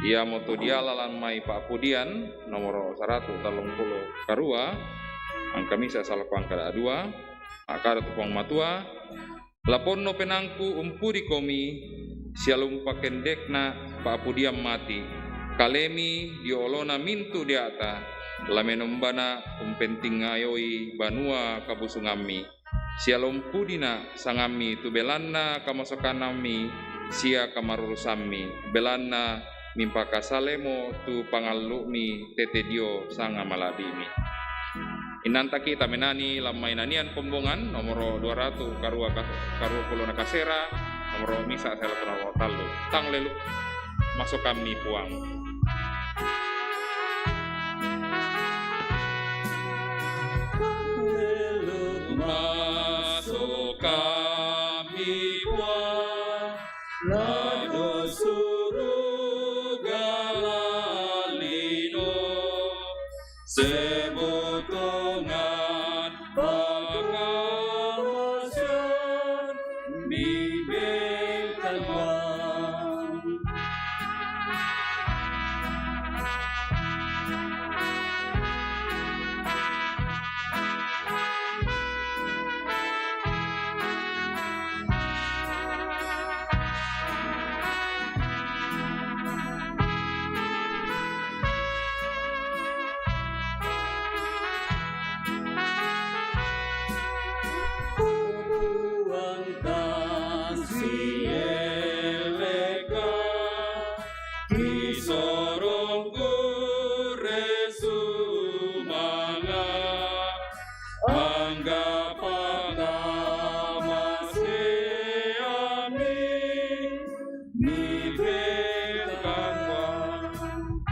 iamoto diala lan mai Pa'pudian nomoro saratu tallung pulo karua, angka misa salako angka dua. Makkada tu Puang Matua, "Laponno penangku umpudikomi, sia lumpa kendekna Pa'pudian mati, kalemi dio olona mintu deata, la menombana umpentingayoi banua kabusungammi. Sia lompudina sangammi tu belanna kamasokanammi sia kamarurusammi, belanna mimpakasalemo tu pangallu'mi tete dio sanga mala'bimi." Innantaki tamenani lammai nanian kombongan nomoro dua ratu karua ka-, karua pulona kasera, nomoro misa sera nomoro tallu. Tang lelu masokammi Puang. Masokammi Puang, lado suruga lan lino, sebo tongan pangamasan mibelkan Puang. Puang tasieleka, kisorongku resumanga, angga pakamaseammi mibelkan Puang.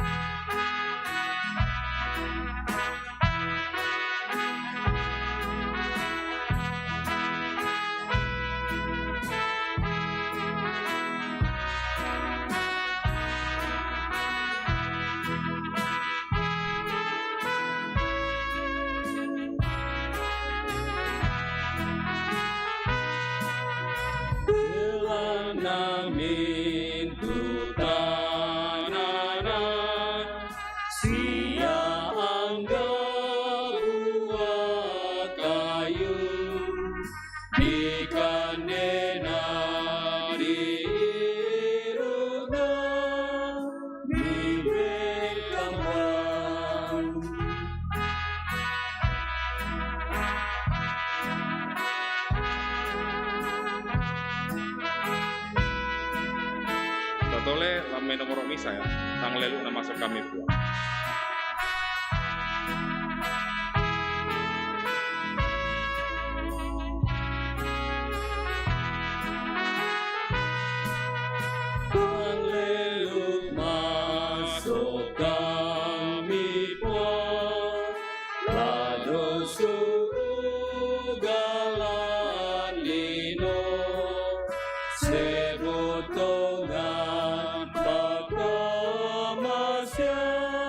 Belanna mintu tanana sia angga buah kayu, dikandena di irutna mibelkan Puang. Tatole lammai nomoro misa ya, tang lelu na masokammi Puang. Pangleluk masokammi Puang, lado suruga lan lino, sebo tongan pakamasean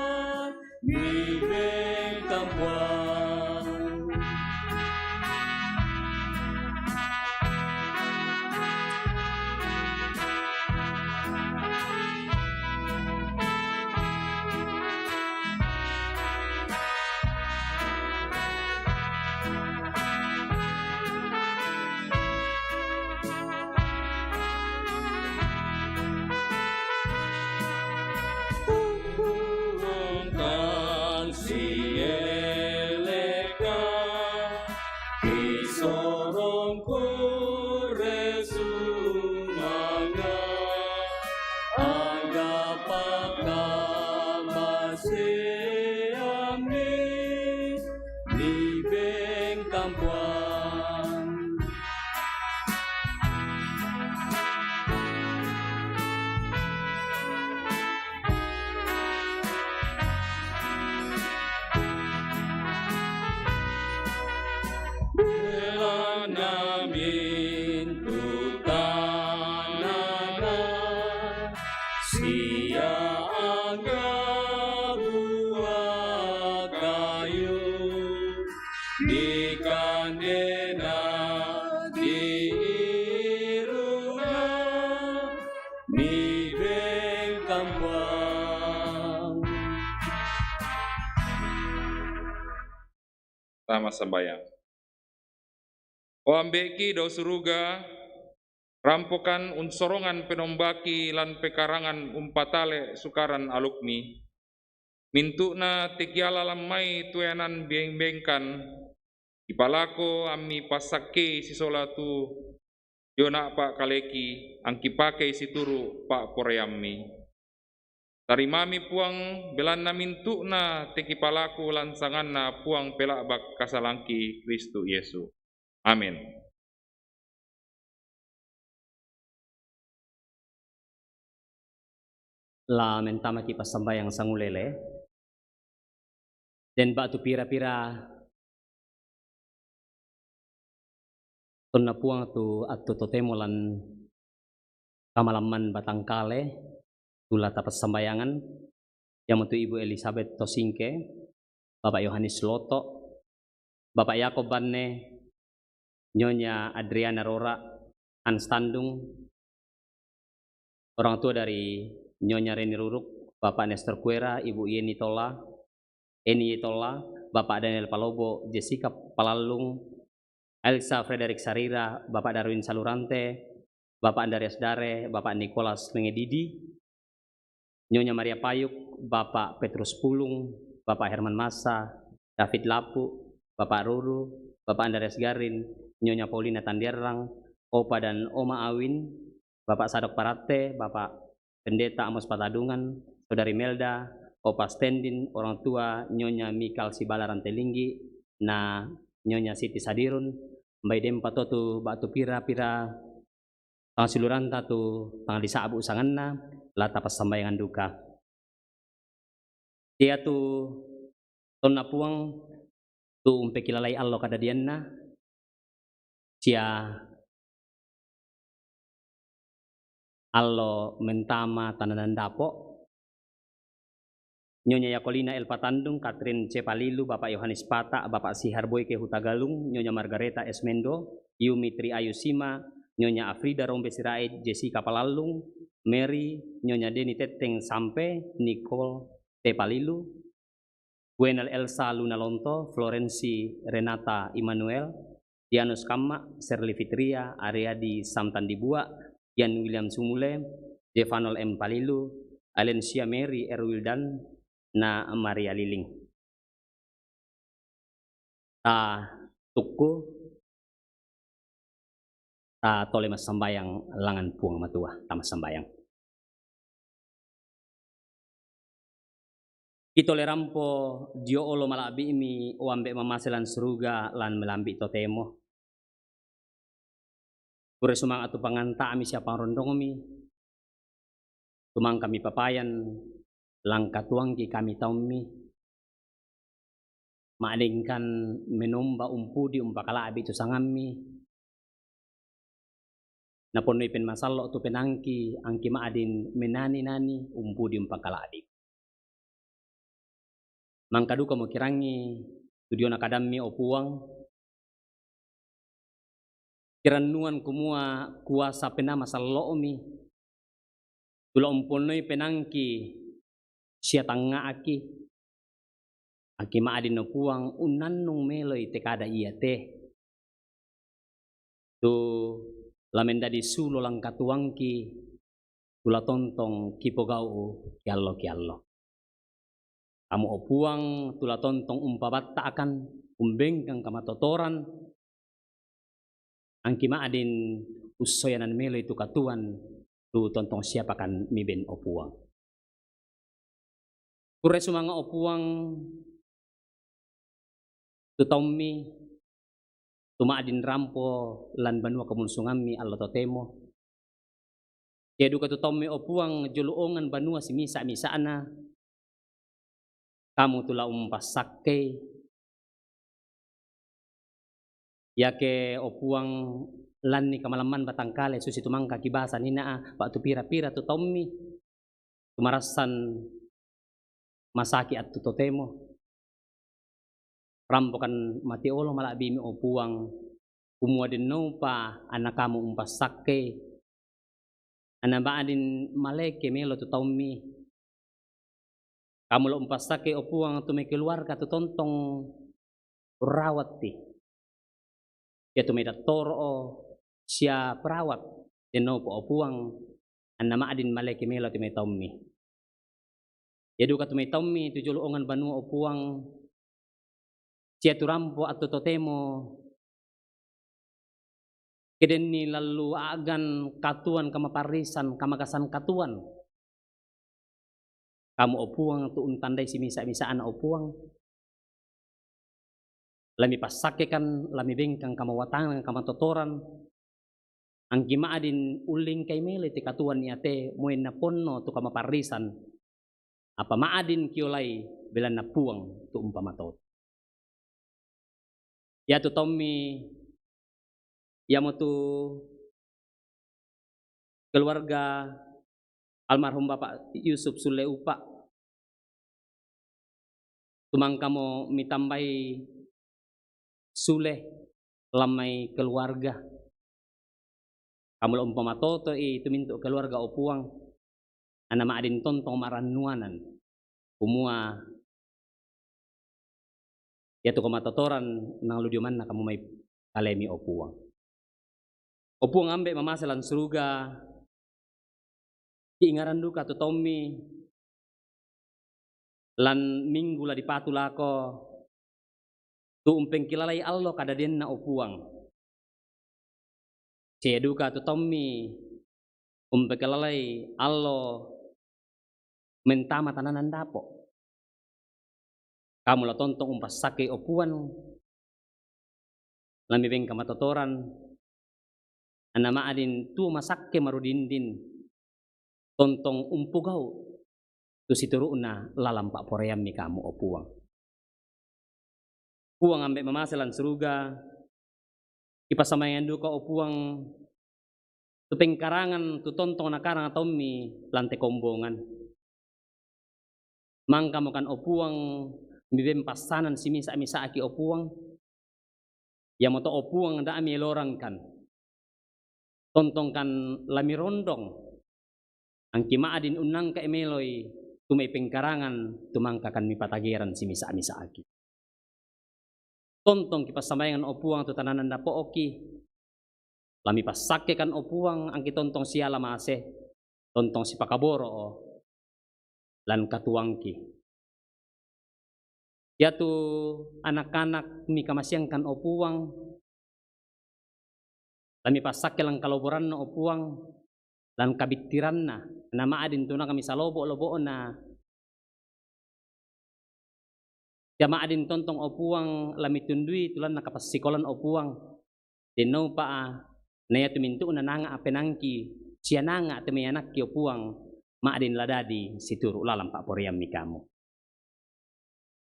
Pure sumanga', anggapakka maseammi, mibengkang Puang. Belanna mintu' tanana sia angga buah kayu, dikandena, diirunga, mibengkang Puang. Tama sambayang. O Ambe'ki dao suruga, rampokan unsorongan penombaki lan pekarangan umpatale' sukaran alukmi. Mintu'na te kiala lan mai tuenan beng-bengkan, kipalako ammi passakkei sisola tu dio na'pa' kaleki, angkipakei situru' pa'poraiammi. Tarimami Puang, belanna mintu'na te kipalako lan sanganna Puang pela'bak kasalangki Kristus Yesu. Amin. La mentamaki' passambayang sangulele. Den ba'tu pira-pira tonna Puang tu attu totemo lan kamalamman batangkale, tu la tapassambayangan, iamotu Ibu Elizabeth Tosingke, Bapak Yohanes Loto, Bapak Yakob Banne, Nyonya Adriana Rora, Hans Tandung, orang tua dari Nyonya Reni Ruruk, Bapak Nestor Kuera, Ibu Yeni Tola, Eni Tola, Bapak Daniel Palobo, Jessica Palallung, Elsa Frederick Sarira, Bapak Darwin Salurante, Bapak Andreas Dare, Bapak Nicholas Mengedidi, Nyonya Maria Payuk, Bapak Petrus Pulung, Bapak Herman Massa, David Lapu, Bapak Ruru, Bapak Andreas Garin, Nyonya Paulina Tandiarrang, Opa dan Oma Awin, Bapak Sadok Paratte, Bapak Pendeta Amos Patadungan, Saudari Melda, Opa Stendin, orang tua Nyonya Mikal Sibala Rantelinggi, na Nyonya Siti Sadirun, mbai dempa to tu ba'tu pira-pira tangsiluranta tu tang disa'bu' sanganna, la tapassambayangan duka. Iatu tonna Puang tu umpekilalai allo kadadianna, sia allo mentama tananan dapo', Nyonya Yakolina Elpa Tandung, Katrin C Palilu, Bapak Yohanes Pata, Bapak Sihar Boyke Hutagalung, Nyonya Margareta Esmendo, Yumi Tri Ayu Sima, Nyonya Afrida Rombe Sirait, Jessica Palallung, Mary, Nyonya Deni Tetteng Sampe, Nicole T Palilu, Gwenel Elsa Luna Lonto, Florensi Renata Immanuel, Dianus Kamma, Serli Fitria, Ariadi Samtan Dibuak, Ian William Sumule, Jefanol M Palilu, Alensia Mary Erwildan, na Maria Liling. Ta tukku, ta tole massambayang langan Puang Matua, ta massambayang. Kitole rampo dio olo mala'bi'mi, o Ambe' mamase lan suruga, lan melambi' totemo. Pure sumanga' tu panganta'mi sia pangrondongmi, tu mangkami papayan, langkatuangki kami taummi, ma'dengkan menomba umpudi umpakala'bi' tu sangammi, naponnoi pemmasallo' tu penaangki, angki ma'din menani-nani umpudi umpakala'bi'. Mangka dukamo kirangi tu diona kadammi, o Puang, kirannuan kumua kuasa penamasallo'mi, tu la umponnoi penaangki sia tangnga'ki, angki ma'din no Puang unnannung meloi te kada iate, tu la mendadi sulo langkatuangki, tu la tontong kipogau' kiallo-kiallo. Kamu, o Puang, tu la tontong umpabatta'kan, umbengkang kamatotoran, Angki ma'din ussoyanan meloi tu katuoan, tu tontong siapakan miben o Puang. Kurre sumanga' o Puang, tu taummi, tu ma'din rampo lan banua komunsungammi allo totemo. Sia duka tu taummi o Puang jolo ongan banua simisa-misa'na, kamu tu la umpassakkei. Iake o Puang, lanni kamalamman batangkale susi tu mangka kibasa nina'a, pa' tu pira-pira tu taummi, tu marassan masaki attu totemo. Rampokan mate olo mala'bimi o Puang, kumua dennoupa anna kamu umpassakkei, anna ma'din maleke melo tu taummi. Kamu la umpassakkei o Puang tu mai keluarga tu tontong rawatti. Sia tu mai dattoro'o sia perawat, dennoupa o Puang, anna ma'din maleke melo tu mai taummi. Sia duka tu mai taummi tu jolo ongan banua o Puang, sia tu rampo attu totemo, ke denni lallu a'gan katuoan kamaparrisan, kamagasan katuoan. Kamu o Puang tu untandai simisa-misa'na o Puang. La mipassakkekan, la mibengkang kamawatangkan, kamatotoran. Angki ma'din ullingkai meloi te katuoan iate, moi na ponno tu kamaparrisan. Apa ma'din kiolai belanna Puang tu umpamatoto. Iatu taummi, iamotu keluarga almarhum Bapak Yusuf Sulle Upa, tu mangkamo mitambai sule lan mai keluarga. Kamu la umpamatotoi tu mintu' keluarga, o Puang, anna ma'din tontong marannuanan, kumua iatu kamatotoran nang lu dio manna kamu mai kalemi, o Puang. O Puang Ambe' mamase lan suruga, kiingaran duka tu taummi lan minggu la dipatu lako, tu umpengkilalai allo kadadianna, o Puang. Sia duka tu taummi umpengkilalai allo mentama tananan dapo'. Kamu la tontong umpassakkei, o Puang, la mibeng kamatotoran, anna ma'din tuo masakke marudindin, tontong umpogau' tu situru'na lalan pa'poraiammi kamu, o Puang. Puang Ambe' mamase lan suruga, kipassambayangan duka, o Puang, tu pengkarangan tu tontong nakarang taummi lan te kombongan. Mangkamokan, o Puang, mibeng passanan simisa-misa'ki, o Puang. Iamoto, o Puang, da' mielorangkan. Tontongkan la mirondong. Angki ma'din unnangka'i meloi tu mai pengkarangan tu mangkakan mipatageran simisa-misa'ki. Tontong kipassambayangan, o Puang, tu tananan dapo'ki. La mipassakkekan, o Puang, angki tontong siala mase, tontong sipakaboro'o lan katuoangki. Iatu anak-anak mikamaseangkan, o Puang, la mipassakke lan kaloboranna, o Puang, lan kabittiranna, anna ma'din tu naka misalobo'-lobo'na. Sia ma'din tontong, o Puang, la mitundui tu lanna kapassikolan, o Puang. Dennoupa, na iatu mintu'na nanga' penaangki, sia nanga' te mai anakki, o Puang, ma'din la dadi situru' lalan pa'poraiammi kamu.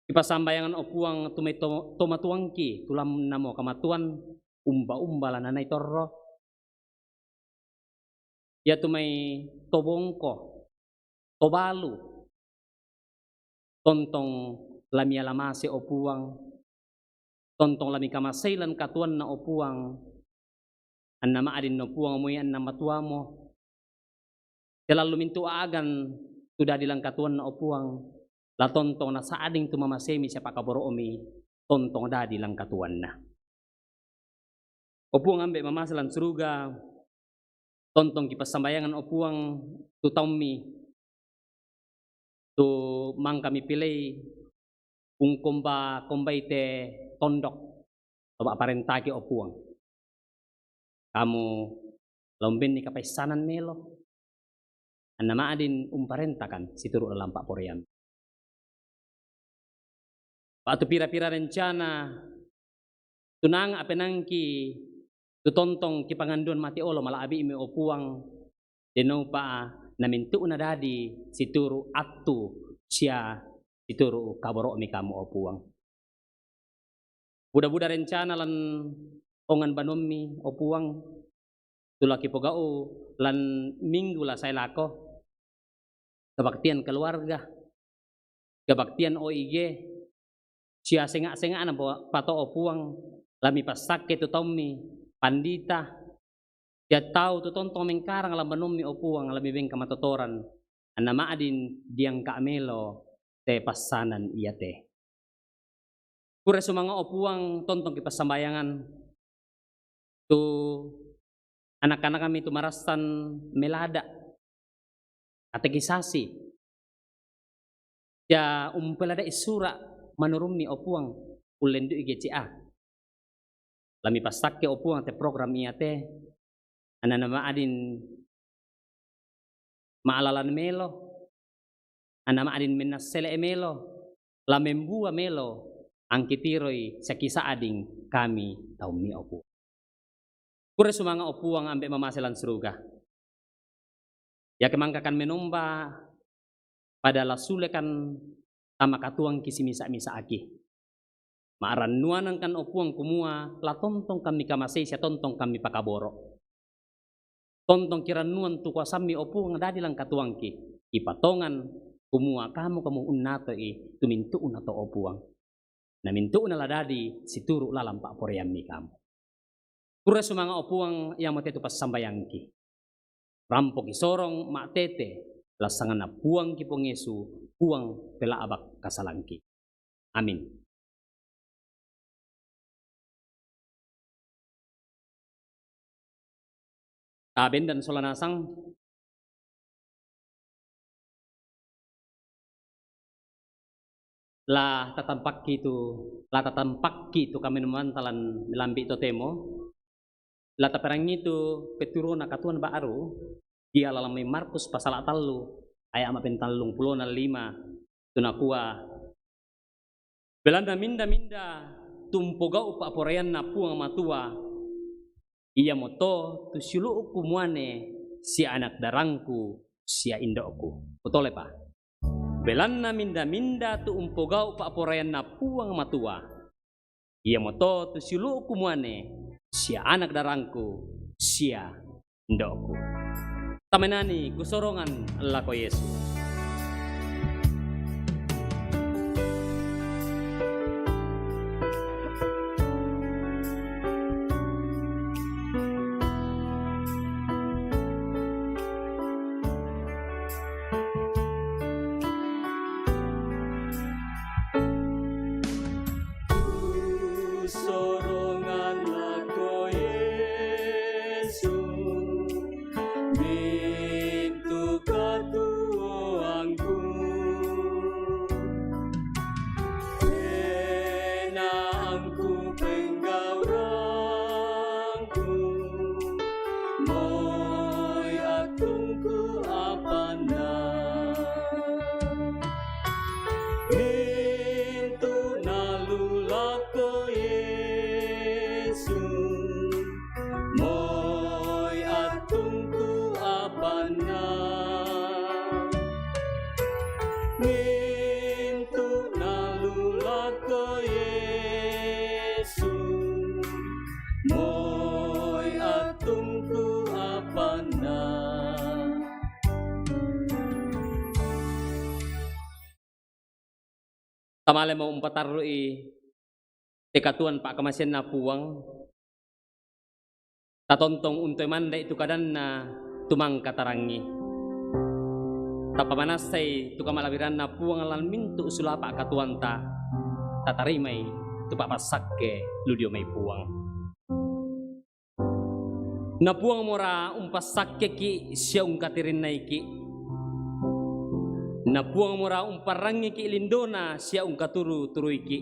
Kipassambayangan, o Puang, tu mai to-, tomatuangki, tu lannamo kamatuan, umba-umba la nanai torro. Iatu mai to bongko, to balu, tontong la miala mase, o Puang, tontong la mikamasei lan katuoanna, o Puang, anna ma'din, o Puang, moi anna matuamo, te lallu mintu' a'gan tu dadi lan katuoanna, o Puang, la tontong nasa'ding tu mamaseimi sia pakaboro'mi tontong dadi lan katuoanna. O Puang Ambe' mamase lan suruga, tontong kipassambayangan, o Puang, tu taummi, tu mangka mipilei ungkomba-kombai te tondok, to pa'parentaki, o Puang. kamu la umbenni kapaissanan melo, anna ma'din umparentakan situru' lalan pa'poraiammi. Ba'tu pira-pira rencana tu nanga' penaangki tu tontong kipanganduan mate olo mala'bi'mi, o Puang, dennopa na mintu'na dadi situru' attu sia situru' kaboro'mi kamu, o Puang. Buda-buda rencana lan ongan banuammi, o Puang, tu la kipogau' lan minggu la sae lako, kabaktian keluarga, kabaktian O I G, sia senga'-senga'na po-, pato, o Puang, la mipassakke tu taummi, pandita, sia tau tu tontong mengkarang lan banuammi, o Puang, la mibeng kamatotoran, anna ma'din diangka' melo te passanan iate. Kurre sumanga', o Puang, tontongki passambayangan tu anak-anakmi tu marassan melada', katekisasi, sia umpelada'i sura' manurummi, o Puang, ullendu'i G C A. La mipassakke, o Puang, te program iate, anna ma'din ma'lalan melo, anna ma'din mennassele' melo, la membua melo, angkitiroi sia kisa'ding kami taummi, o Puang. Kurre sumanga', o Puang, Ambe' mamase lan suruga. Iake mangkakan menomba, pada la sulekan tama katuoangki simisa'-misa'ki. Ma'rannuanangkan, o Puang, kumua la tontongkan mikamasei sia tontongkan mipakaboro'. Tontong kirannuang tu kuasammi, o Puang, dadi lan katuoangki. Kipatongan kumua kamu, kamu unnatoi tu mintu'na to, o Puang. Na mintu'na la dadi situru' lalan pa'poraiammi kamu. Kurre sumanga', o Puang, iamote tu passambayangki. Rampoki sorong ma'tete, la sanganna Puangki Puang Yesu, Puang pela'bak kasalangki. Amin. Tabendan sola nasang. La tatampakki tu, la tatampakki tu kamenomanta lan melambi' totemo. La taperangi tu petturona katuoan ba'ru, diala lan mai Markus pasala' tallu, aya' ma'pentallung pulo na lima, tu nakua, Belanna minda-minda tu umpogau' pa'poraianNa Puang Matua, iamoto tu siulu'ku muane sia anak darangku sia indo'ku. Kutolepa. Belanna minda-minda tu umpogau' pa'poraianNa Puang Matua, iamoto tu siulu'ku muane sia anak darangku sia indo'ku. Tamenani kusorongan lako Yesu. Kusorongan lako Yesu, mintu' katuoangku. Penaangku, penggauranku, moi attungku apanna. Mintu' nalu lako Yesu, moi attungku apanna. Mintu' nalu lako Yesu, moi attungku apanna. Tamalemo umpatarru'i te katuoan pa'kamaseanNa Puang. Tatontong untu' manda'i tu kadanNa tu mangka tarangi. Tapamanassai tu kamala'biranNa Puang lan mintu' sulapa' katuoanta. Tatarimai tu pa'passakke lu dio mai Puang. Na Puangmora umpassakkeki' sia ungkatirinnaiki'. Na Puangmora umparrangiki' lindona sia ungkaturu-turuiki'.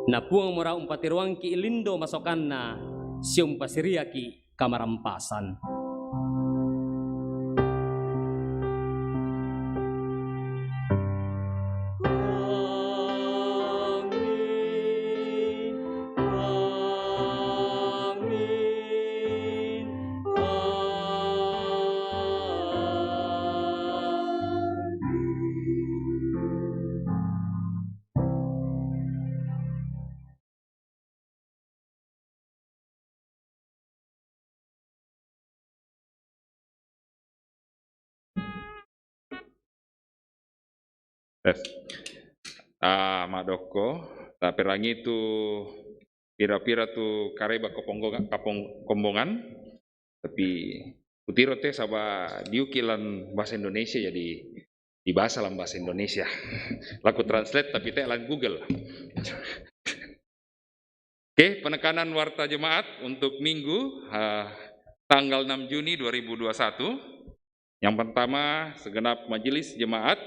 Na Puangmora umpatiroangki' lindo masokanna Sium pasiriaki kamarampasan. Tes. Ah, madokko, taperangi tu pira-pira tu kareba koponggonga-, kapong-, kombongan, tapi kutiro te saba diuki lan bahasa Indonesia, jadi dibahasa lan bahasa Indonesia. Laku translate tapi te lan Google. Oke, penekanan warta jemaat untuk Minggu, eh, tanggal enam Juni dua ribu dua puluh satu. Yang pertama, segenap majelis jemaat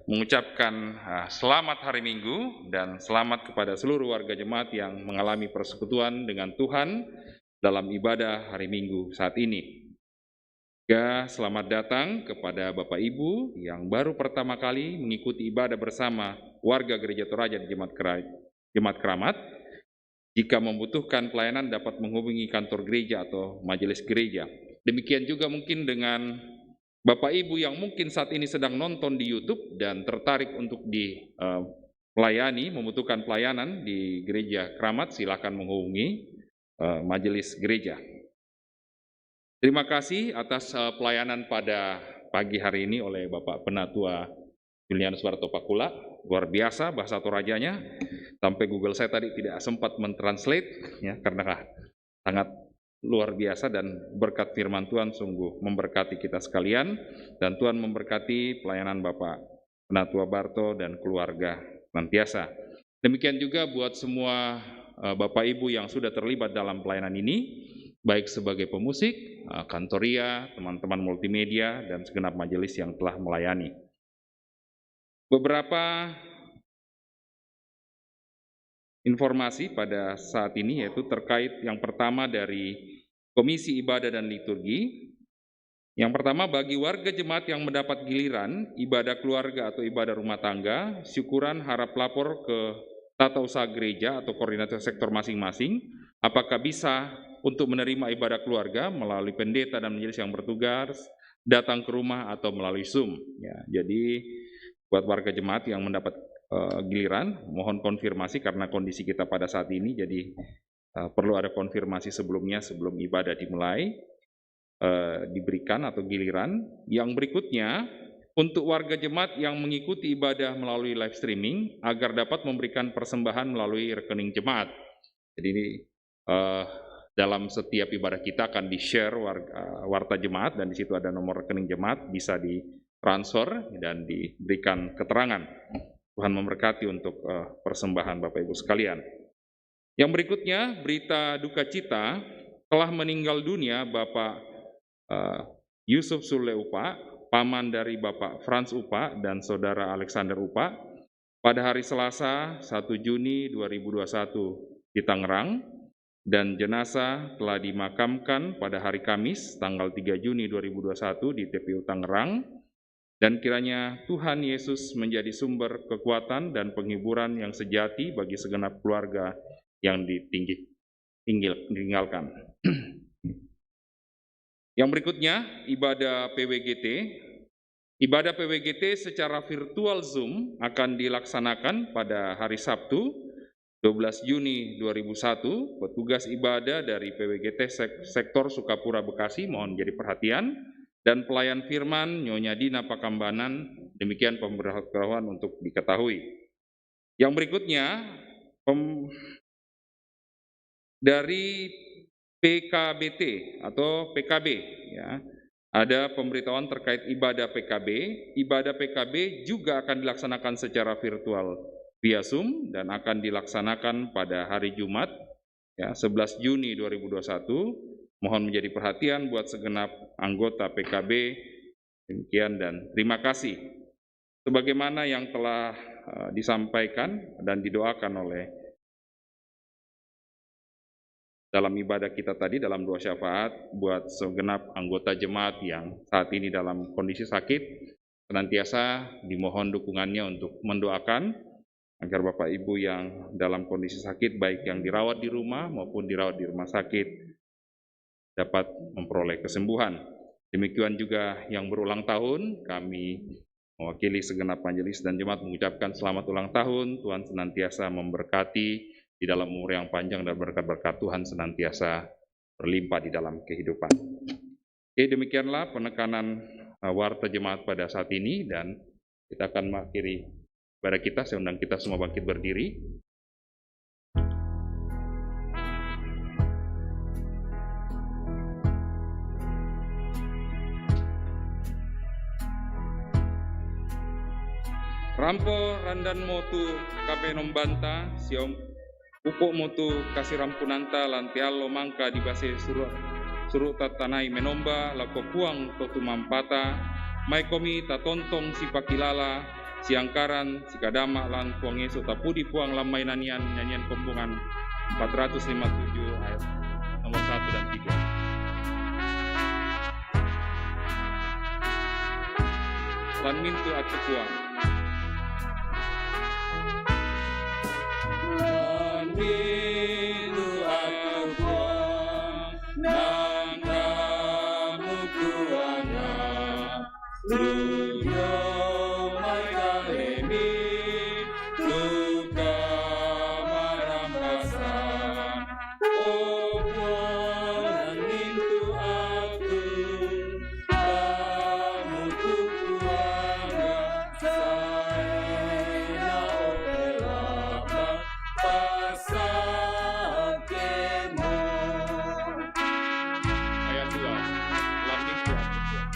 mengucapkan, eh, selamat hari Minggu dan selamat kepada seluruh warga jemaat yang mengalami persekutuan dengan Tuhan dalam ibadah hari Minggu saat ini. Juga selamat datang kepada Bapak Ibu yang baru pertama kali mengikuti ibadah bersama warga Gereja Toraja di Jemaat Kera-, Jemaat Keramat. Jika membutuhkan pelayanan, dapat menghubungi kantor gereja atau majelis gereja. Demikian juga mungkin dengan Bapak Ibu yang mungkin saat ini sedang nonton di YouTube dan tertarik untuk di, eh, melayani, membutuhkan pelayanan di Gereja Keramat, silakan menghubungi, eh, majelis gereja. Terima kasih atas, eh, pelayanan pada pagi hari ini oleh Bapak Penatua Julianus Bartopakula. Luar biasa bahasa Torajanya. Sampai Google saya tadi tidak sempat mentranslate, ya, karena sangat luar biasa dan berkat firman Tuhan sungguh memberkati kita sekalian. Dan Tuhan memberkati pelayanan Bapak Penatua Barto dan keluarga senantiasa. Demikian juga buat semua, eh, Bapak Ibu yang sudah terlibat dalam pelayanan ini, baik sebagai pemusik, eh, kantoria, teman-teman multimedia, dan segenap majelis yang telah melayani. Beberapa informasi pada saat ini, yaitu terkait yang pertama dari Komisi Ibadah dan Liturgi. Yang pertama, bagi warga jemaat yang mendapat giliran ibadah keluarga atau ibadah rumah tangga, syukuran harap lapor ke tata usaha gereja atau koordinator sektor masing-masing, apakah bisa untuk menerima ibadah keluarga melalui pendeta dan majelis yang bertugas, datang ke rumah atau melalui Zoom. Ya, jadi buat warga jemaat yang mendapat, eh, giliran, mohon konfirmasi karena kondisi kita pada saat ini, jadi, eh, perlu ada konfirmasi sebelumnya, sebelum ibadah dimulai, eh, diberikan atau giliran. Yang berikutnya, untuk warga jemaat yang mengikuti ibadah melalui live streaming, agar dapat memberikan persembahan melalui rekening jemaat. Jadi ini, eh, dalam setiap ibadah kita akan di-share warga, warta jemaat, dan di situ ada nomor rekening jemaat, bisa ditransfer dan diberikan keterangan. Tuhan memberkati untuk, eh, persembahan Bapak Ibu sekalian. Yang berikutnya, berita duka cita, telah meninggal dunia Bapak, eh, Yusuf Sule Upa, paman dari Bapak Frans Upa dan Saudara Alexander Upa, pada hari Selasa, satu Juni dua ribu dua puluh satu, di Tangerang, dan jenazah telah dimakamkan pada hari Kamis, tanggal tiga Juni dua ribu dua puluh satu, di T P U Tangerang. Dan kiranya Tuhan Yesus menjadi sumber kekuatan dan penghiburan yang sejati bagi segenap keluarga yang ditinggi-, tinggil-, ditinggalkan. Yang berikutnya, ibadah P W G T. Ibadah P W G T secara virtual Zoom akan dilaksanakan pada hari Sabtu, dua belas Juni dua ribu satu. Petugas ibadah dari P W G T sek-, Sektor Sukapura, Bekasi, mohon menjadi perhatian, dan pelayan firman Nyonya Dina Pakambanan. Demikian pemberitahuan untuk diketahui. Yang berikutnya, pem-, dari P K B T atau P K B, ya. Ada pemberitahuan terkait ibadah P K B. Ibadah P K B juga akan dilaksanakan secara virtual via Zoom dan akan dilaksanakan pada hari Jumat, ya, sebelas Juni dua ribu dua puluh satu. Mohon menjadi perhatian buat segenap anggota P K B. Demikian dan terima kasih. Sebagaimana yang telah, eh, disampaikan dan didoakan oleh dalam ibadah kita tadi, dalam doa syafaat buat segenap anggota jemaat yang saat ini dalam kondisi sakit, senantiasa dimohon dukungannya untuk mendoakan agar Bapak Ibu yang dalam kondisi sakit, baik yang dirawat di rumah maupun dirawat di rumah sakit, dapat memperoleh kesembuhan. Demikian juga yang berulang tahun, kami mewakili segenap majelis dan jemaat mengucapkan selamat ulang tahun. Tuhan senantiasa memberkati di dalam umur yang panjang dan berkat-berkat Tuhan senantiasa berlimpah di dalam kehidupan. Oke, demikianlah penekanan, eh, warta jemaat pada saat ini, dan kita akan mengakhiri ibadah kita. Saya undang kita semua bangkit berdiri. Rampo randan mo tu kapenombanta, siom upo mo tu kasirampunanta lan te allo mangka di base suru', suru' tattanai menomba lako Puang to tumampata, mai komi tatontong sipakilala, siangkaran, sikadama' lan Puang Yesu, tapudi Puang lan mai nanian, nyanyian kombongan empat ratus lima puluh tujuh ayat nomor satu dan tiga. Lan mintu attu Puang. Lan mintu attu Puang, nangkamu tuanna, luyo mai kalemi, tu kamarampasan, o Puang, lan mintu attu, kamu tu Puang, sae na o pelaba, pasakemo. Ayat dua. Lan mintu attu Puang.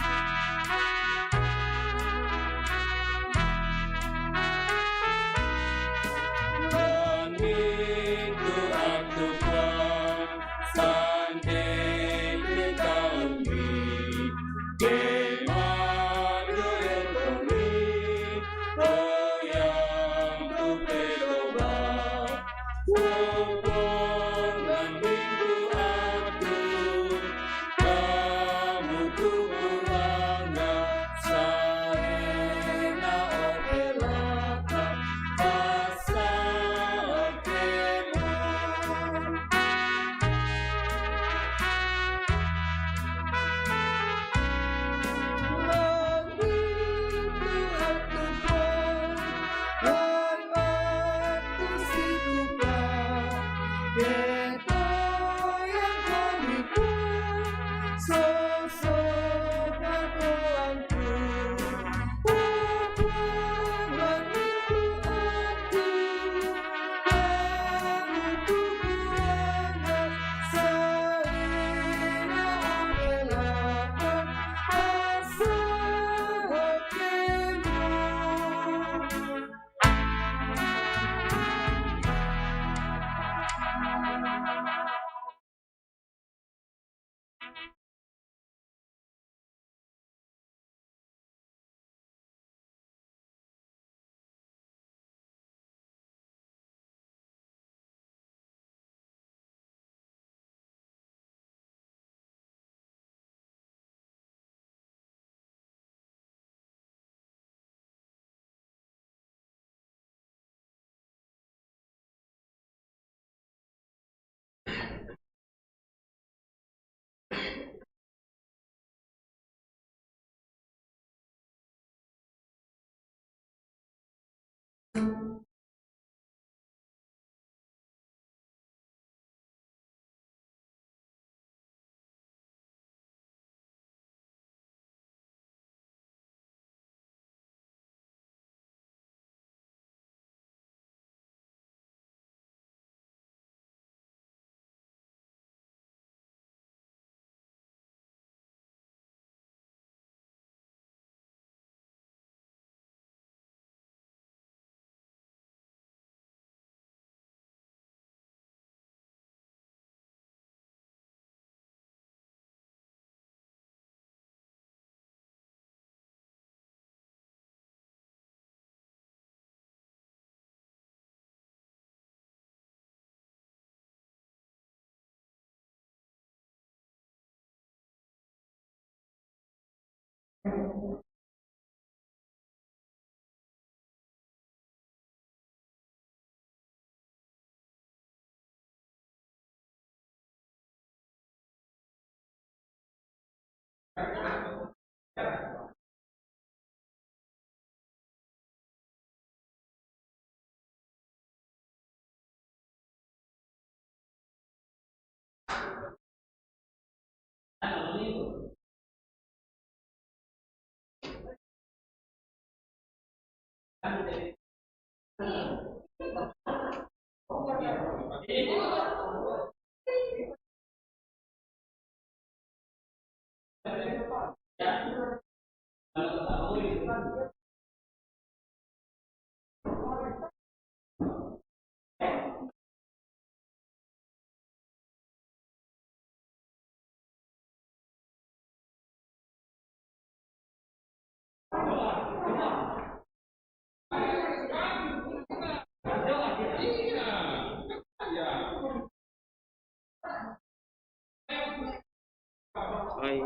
Ai.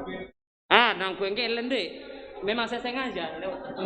Ah, nang kuwi engke lende. Memang saya sengaja lewat.